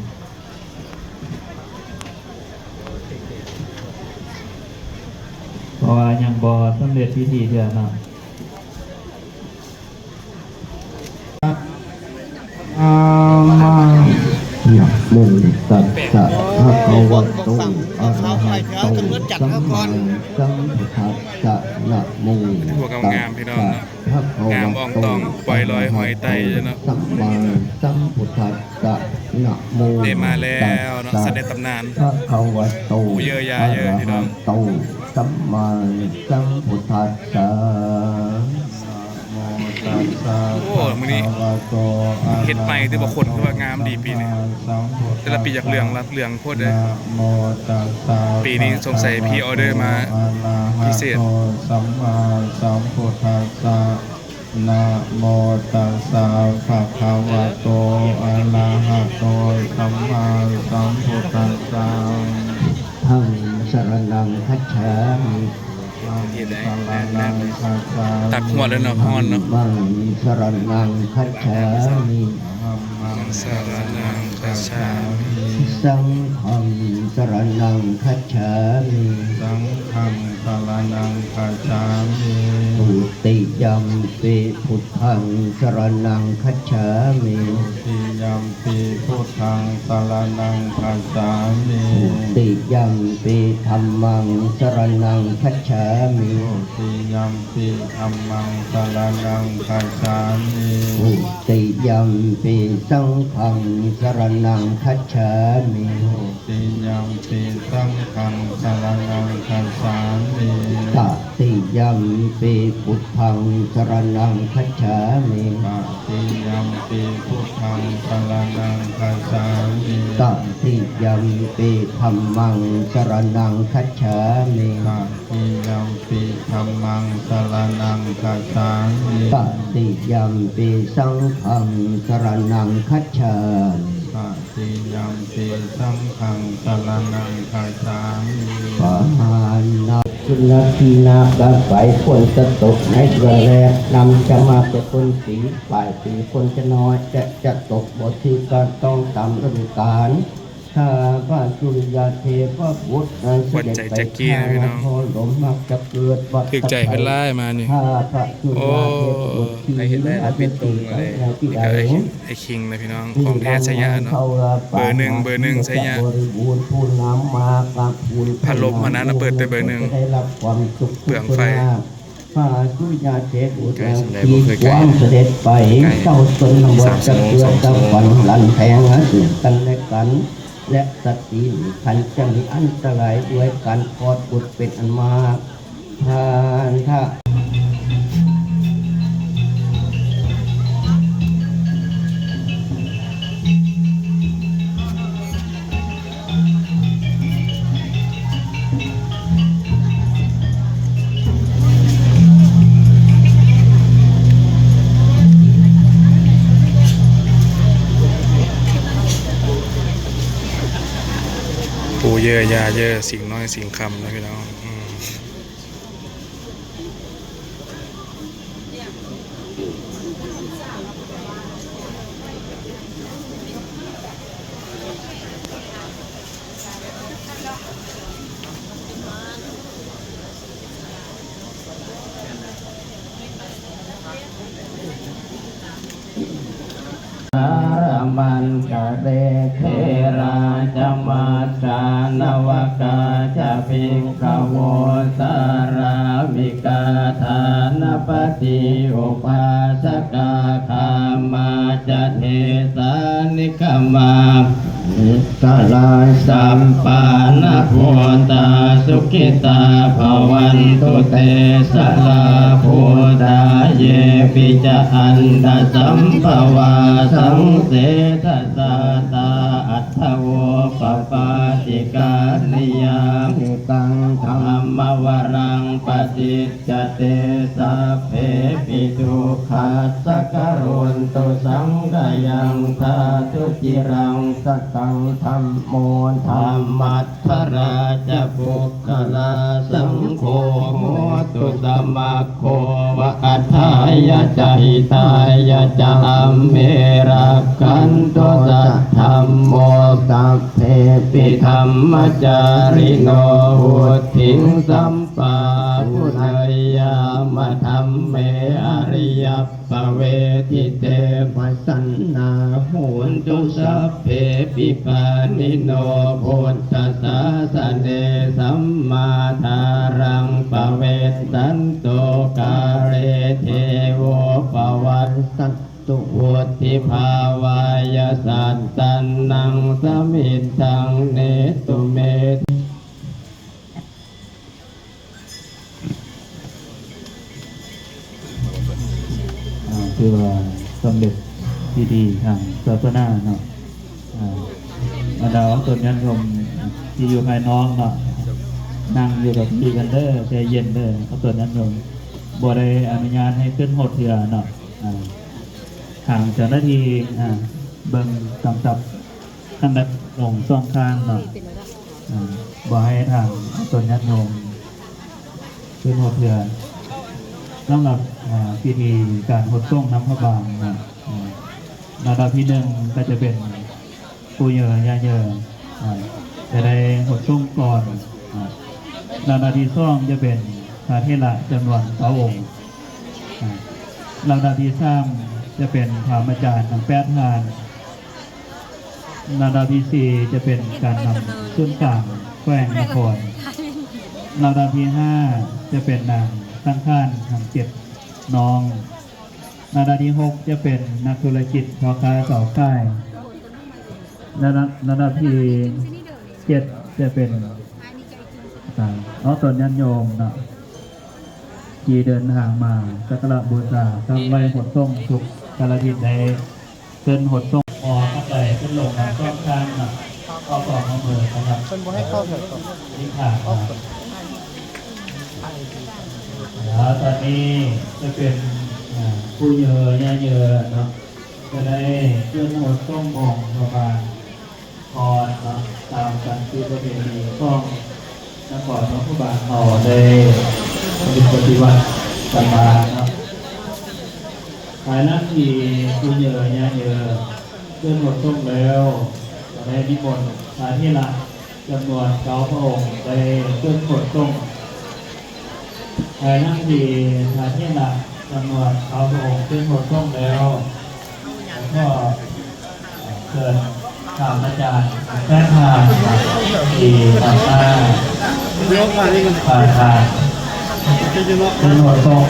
ເພາະວ່າຍັງບໍ່ສຳເລັດພິທີເທື່ອເນາະ. ຄັບ ອາມາ ນະໂມຕັດສະ ພະຄະວະໂຕ ອະລະຫະໂຕ ສຳມາສຳພຸດທັດສະ ນະໂມຕັດສະ ພະຄະວະໂຕ ອະລະຫະໂຕ ສຳມາສຳພຸດທັດສະ ນະໂມຕັດສະ ພະຄະວະໂຕ ອະລະຫະໂຕ ສຳມາສຳພຸດທັດສະ. ໂອ້ ມື້ນີ້ເຮັດໃໝ່ ແຕ່ວ່າຄົນຄືວ່າງາມດີປີນີ້ ແຕ່ລະປີຢາກເຫຼືອງ ເຫຼືອງໂພດເດ້. ປີນີ້ສົງໄສພຣີອໍເດີມາພິເສດ. ສຳມາສຳພຸດທັດສະ ນະໂມຕັດສະ ພະຄະວະໂຕ ອະລະຫະໂຕ ສຳມາສຳພຸດທັດສະ. ທຳມັງສະລະນັງຄັດສາມິ. ຕັກຮວດແລ້ວເນາະ ຮ້ອນເນາະ. ທຳມັງສະລະນັງຄັດສາມິ. ສະລະນັງຄັດສາມິ. ສັງຄັງສະລະນັງຄັດສາມິ. ສັງຄັງສະລະນັງຄັດສາມິ. ທຸຕິຍຳປິ ພຸດທັງສະລະນັງຄັດສາມິ. ທຸຕິຍຳປິ ພຸດທັງສະລະນັງຄັດສາມິ. ທຸຕິຍຳປິ ທຳມັງສະລະນັງຄັດສາມິ. ທຸຕິຍຳປິ ທຳມັງສະລະນັງຄັດສາມິ. ທຸຕິຍຳປິ ສັງຄັງສະລະນັງຄັດສາມິ. ທຸຕິຍຳປິ ສັງຄັງສະລະນັງຄັດສາມິ. ຕະຕິຍຳປິ ພຸດທັງສະລະນັງຄັດສາມິ. ຕະຕິຍຳປິ ພຸດທັງສະລະນັງຄັດສາມິ. ຕະຕິຍຳປິ ທຳມັງສະລະນັງຄັດສາມິ. ຕະຕິຍຳປິ ທຳມັງສະລະນັງຄັດສາມິ. ຕະຕິຍຳປິ ສັງຄັງສະລະນັງຄັດສາມິ. ຕະຕິຍຳປິ ສັງຄັງສະລະນັງຄັດສາມິ. ປະຫານນະ ສຸນນະ ທີ່ນາກາໄປ ຝົນຈະຕົກໃນເດືອນແລກ ນ້ຳຈະມາແຕ່ຕົ້ນປີ ປາຍປີຝົນຈະນ້ອຍ ແລະ ຈະຕົກບໍ່ຖືກກັນ ຕ້ອງຕາມລະດູການ. ທາພະສຸລິຍະເທວະບຸດ ຂວັນໃຈແຈັກກີ້ນະພີ່ນ້ອງ. ລົມມັກຈະເກີດວັດ ຖືກໃຈເພິ່ນຫຼາຍມານີ້. ທາພະສຸລິຍະເທວະບຸດ ໂອ້ ໃຜເຫັນໄດ້ ເປັນຕົງເລີຍ. ນີ້ກໍໄອ້ ໄອ້ຄິງນະພີ່ນ້ອງ ຂອງແທ້ໄຊຍະເນາະ ເບີໜຶ່ງ ເບີໜຶ່ງໄຊຍະ. ພັດລົມຫັ້ນນະ ເປີດແຕ່ເບີໜຶ່ງ ເປືອງໄຟ. ພະສຸລິຍະເທວະບຸດ ທີ່ຄວນສະເດັດໄປ ເຈົ້າຊົນນະບົດຈະເກີດຈະຝັນຫຼັນແທງຫາເຊິ່ງກັນແລະກັນ ແລະ ສະຕີນີ້ຄັນຈະມີອັນຕະລາຍດ້ວຍການຄອດບຸດເປັນອັນມາກ. ທ່ານທະ ປູ່ເຢີ່ຍ່າເຢີ່ ສິງນ້ອຍສິງຄຳນະພີ່ນ້ອງ. ອືມ. ສາລະມັນຕະເລ ເຖລາຈະມັດສານະວະກາຈະ ພິກຂະໂວ ສາລາມິກາ ທານະປະຕິ ອຸບາສະກາ ຄາມາຈະເທສາ ນິກະມາ ມິດຕະລາ ສັບປານາໂພຕາ ສຸຂິຕາ ພະວັນຕຸ ເຕສະລາ ພູຕາ ເຢປິຈະ ອັນຕະສຳພະວາ ສັງເສທະສາຕາ ອັດຖະໂວ ປະປາຕິການິຍາ ຍຸຕັງ ທຳມະວະລັງ ປະຕິດ ຈະເຕ ສັບເພ ປິ ທຸກຂັດສະ ກະໂຣນຕຸ ສັງຂະຍັງ ທາຕຸ ຈິລັງ ສະຕັງ ທຳໂມ ທຳມັດຖະລາ ຈະ ປຸກຄະລາ ສັງໂຄ ໂຫຕຸ ສະມັກໂຄ ວະ ອັດຖາຍະ ຈະ ຫິຕາຍະ ຈະ ອັມເມ ລັກຂັນຕຸ ສະ ທຳໂມ ສັບເພ ປິ ທຳມະຈາລິໂນ ວຸດຖິງ ສຳ ປາ ປຸ ໄນຍາມະ ທຳເມ ອະລິ ຍັບປະເວທິເຕ ປະສັນນາໂຫນຕຸ ສັບເພປິປານິໂນ ພຸດທະສາສະເນ ສັມມາທາລັງປະເວດສັນຕຸ ກາເລເທໂວ ປະວັດສັນຕຸ ວຸດທິພາວາຍະສັດຕັນນັງ ສະມິດທັງເນຕຸເມ ອ່າ ຖືວ່າສຳເລັດພິທີທາງສາສະໜາເນາະ. ອ່າ ບັນດາອອກຕົນຍາດໂຍມທີ່ຢູ່ພາຍນອກເນາະ ນັ່ງຢູ່ກັບທີ່ກັນເດີ ໃຈເຢັນເດີ ອອກຕົນຍາດໂຍມ ບໍ່ໄດ້ອະນຸຍາດໃຫ້ຂຶ້ນໂຮດເທື່ອເນາະ. ອ່າ ທາງເຈົ້າໜ້າທີ່ ອ່າ ເບິ່ງກຳກັບ ຄັນແບບລົງສອງຂ້າງເນາະ ອ່າ ບໍ່ໃຫ້ທາງອອກຕົນຍາດໂຍມຂຶ້ນໂຮດເທື່ອ. ສຳລັບ ອ່າ ພິທີການຫົດສົງນຳພະບາງເນາະ ອ່າ ລຳດັບທີໜຶ່ງກໍຈະເປັນປູ່ເຍີຍ່າເຍີ ອ່າ ຈະໄດ້ຫົດສົງກ່ອນ ອ່າ ລຳດັບທີສອງຈະເປັນພະເຖລະຈຳນວນເກົ້າອົງ ອ່າ ລຳດັບທີສາມຈະເປັນພະອາຈານທັງແປດທ່ານ. ລຳດັບທີສີ່ຈະເປັນການນຳສູນກາງແຂວງນະຄອນ. ລຳດັບທີຫ້າຈະເປັນນາງສັງຂານທັງເຈັດນ້ອງ. ລຳດັບທີຫົກຈະເປັນນັກທຸລະກິດພໍ່ຄ້າຊາວຂາຍ. ລຳດັບ ລຳດັບທີເຈັດຈະເປັນ ອ່າ ອອກຕົນຍາດໂຍມເນາະ ທີ່ເດີນທາງມາສັກກາລະບູຊາ ທຳໄຫວ້ຫົດສົງທຸກກາລະທິດ ໄດ້ຂຶ້ນຫົດສົງ ຂໍຂອບໃຈຂຶ້ນລົງນຳຕ້ອງທ່ານເນາະ ຂໍຄວາມຮ່ວມມືສຳລັບ ເພິ່ນບໍ່ໃຫ້ເຂົ້າແຖວຕໍ່ ທີ່ຜ່ານມາ. ແລ້ວຕອນນີ້ຈະເປັນ ອ່າ ປູ່ເຍີຍ່າເຍີເນາະ ຈະໄດ້ເຄື່ອນຫົດສົງອົງພະບາງ ກ່ອນເນາະ ຕາມສັນຕິປະເພນີຂອງນະຄອນຫຼວງພະບາງເຮົາໄດ້ປະຕິບັດກັນມາເນາະ. ພາຍຫຼັງທີ່ປູ່ເຍີຍ່າເຍີເຄື່ອນຫົດສົງແລ້ວ ກໍໄດ້ນິມົນພະເຖລະຈຳນວນເກົ້າພະອົງໄດ້ເຄື່ອນຫົດສົງ. ພາຍຫຼັງທີ່ພະເຖລະຈຳນວນເກົ້າພະອົງເຄື່ອນຫົດສົງແລ້ວ ກໍຂໍເຊີນພະອາຈານແປດທ່ານທີ່ນຳໜ້າພະອາຈານເຄື່ອນຫົດສົງ.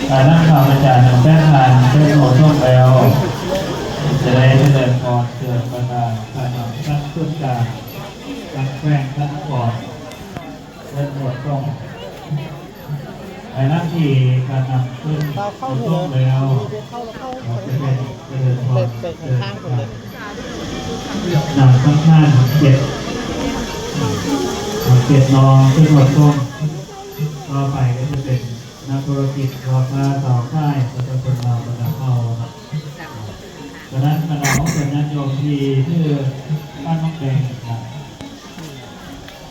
ພາຍຫຼັງພະອາຈານທັງແປດທ່ານເຄື່ອນຫົດສົງແລ້ວ ຈະໄດ້ຈະເລີນພອນເຊີນບັນດາພະນຳທັງສູນກາງ ທັງແຂວງ ທັງນະຄອນ ເພິ່ນຫົດສົງ. ພາຍຫຼັງທີ່ການນຳຂຶ້ນຫົດສົງແລ້ວ ກໍຈະເປັນຈະເລີນພອນເຊີນນາງສັງຂານທັງເຈັດ ທັງເຈັດນ້ອງຂຶ້ນຫົດສົງ. ຕໍ່ໄປກໍຈະເປັນນັກທຸລະກິດ ພໍ່ຄ້າຊາວຂາຍ ປະຊາຊົນລາວບັນດາເຜົ່າ. ສະນັ້ນ ບັນດາອອກຕົນຍາດໂຍມທີ່ຖືຂັນໝາກແດງ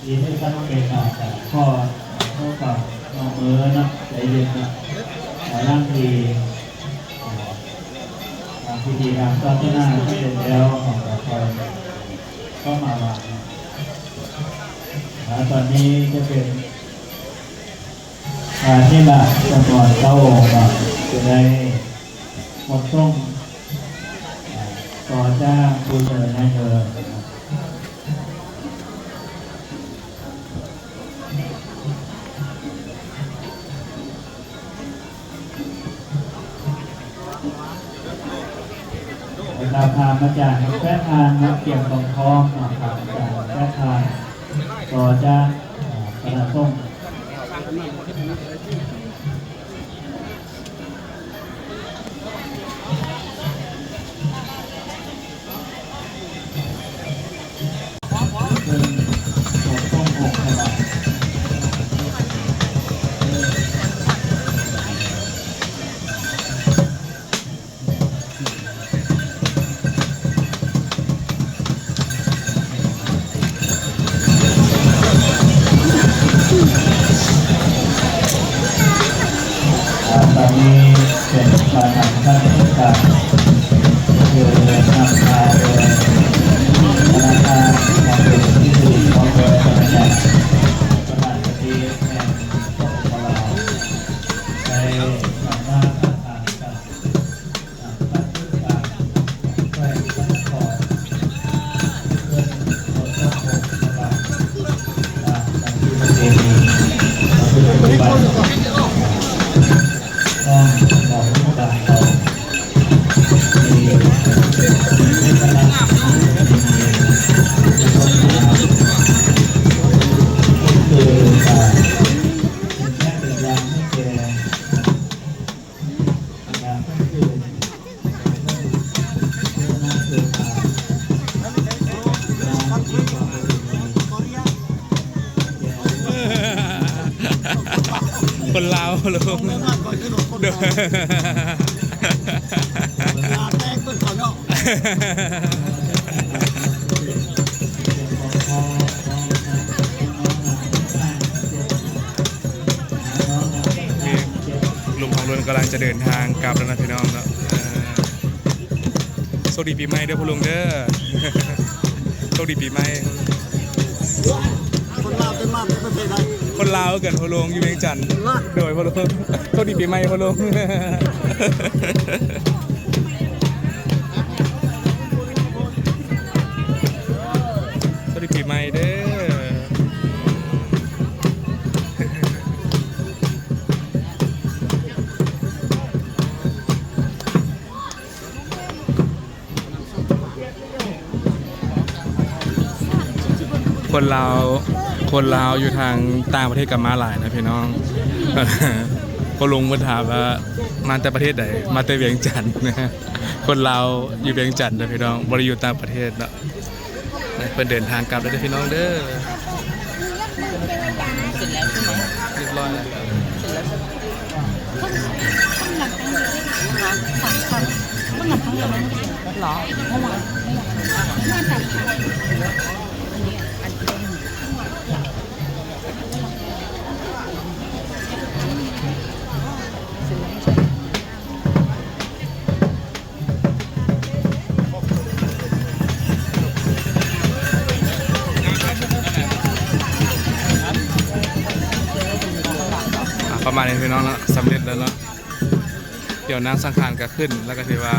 ທີ່ໄດ້ສະໜັບເປັນການຂໍ ຂໍຄວາມຮ່ວມມືເນາະ ໃຈເຢັນເນາະ ໃນລາງທີ່ ເອີ ທາງພິທີທາງສາສະໜາສຳເລັດແລ້ວ ເຮົາກໍຄ່ອຍເຂົ້າມາວາງເນາະ. ແລະ ຕອນນີ້ຈະເປັນ ພະເຖລະຈຳນວນເກົ້າອົງເນາະ ຈະໄດ້ຫົດສົງ ອ່າ ຕໍ່ຈາກປູ່ເຍີຍ່າເຍີ ແລະ ພາອາຈານແປດທ່ານເນາະ ກຽມຕ້ອງພ້ອມເນາະ ພາອາຈານແປດທ່ານ ຕໍ່ຈາກ ອ່າ ຄະນະສົງ. ອ່າ ຕອນນີ້ເປັນການນຳຂັ້ນເທດການ ຄືນຳພາໂດຍພະນັກງານ ມາເປັນພິທີ ພ້ອມດ້ວຍພະນັກງານ ປະທານປະເທດແຫ່ງ ສປປ ລາວ ໄດ້ນຳໜ້າປະທານການ ຄົນລາວ ໂດຍ ເວລາແຕກເບິ່ງເຂົາເນາະ ນີ້ ລຸງທອງລຸນກຳລັງຈະເດີນທາງກັບແລ້ວນະພີ່ນ້ອງເນາະ. ເອີ ໂຊກດີປີໃໝ່ເດີພໍ່ລຸງເດີ ໂຊກດີປີໃໝ່. ຄົນລາວເປັນມາແຕ່ປະເທດໃດ? ຄົນລາວຄືກັນພໍ່ລຸງ ຢູ່ວຽງຈັນ. ໂດຍພໍ່ລຸງ ໂຊກດີປີໃໝ່ພໍ່ລຸງ ໂຊກດີປີໃໝ່ເດີ. ຄົນລາວ ຄົນລາວຢູ່ທາງຕ່າງປະເທດກໍມາຫຼາຍນະພີ່ນ້ອງ ພໍ່ລຸງເພິ່ນຖາມວ່າມາແຕ່ປະເທດໃດ? ມາແຕ່ວຽງຈັນ. ຄົນລາວຢູ່ວຽງຈັນເດີພີ່ນ້ອງ ບໍ່ໄດ້ຢູ່ຕ່າງປະເທດເນາະ. ເພິ່ນເດີນທາງກັບແລ້ວເດີພີ່ນ້ອງເດີ. ຮຽບຮ້ອຍແລ້ວ. ອ່າ ປະມານນີ້ພີ່ນ້ອງເນາະ ສຳເລັດແລ້ວເນາະ. ດຽວນາງສັງຂານກໍຂຶ້ນ ແລ້ວກໍຖືວ່າ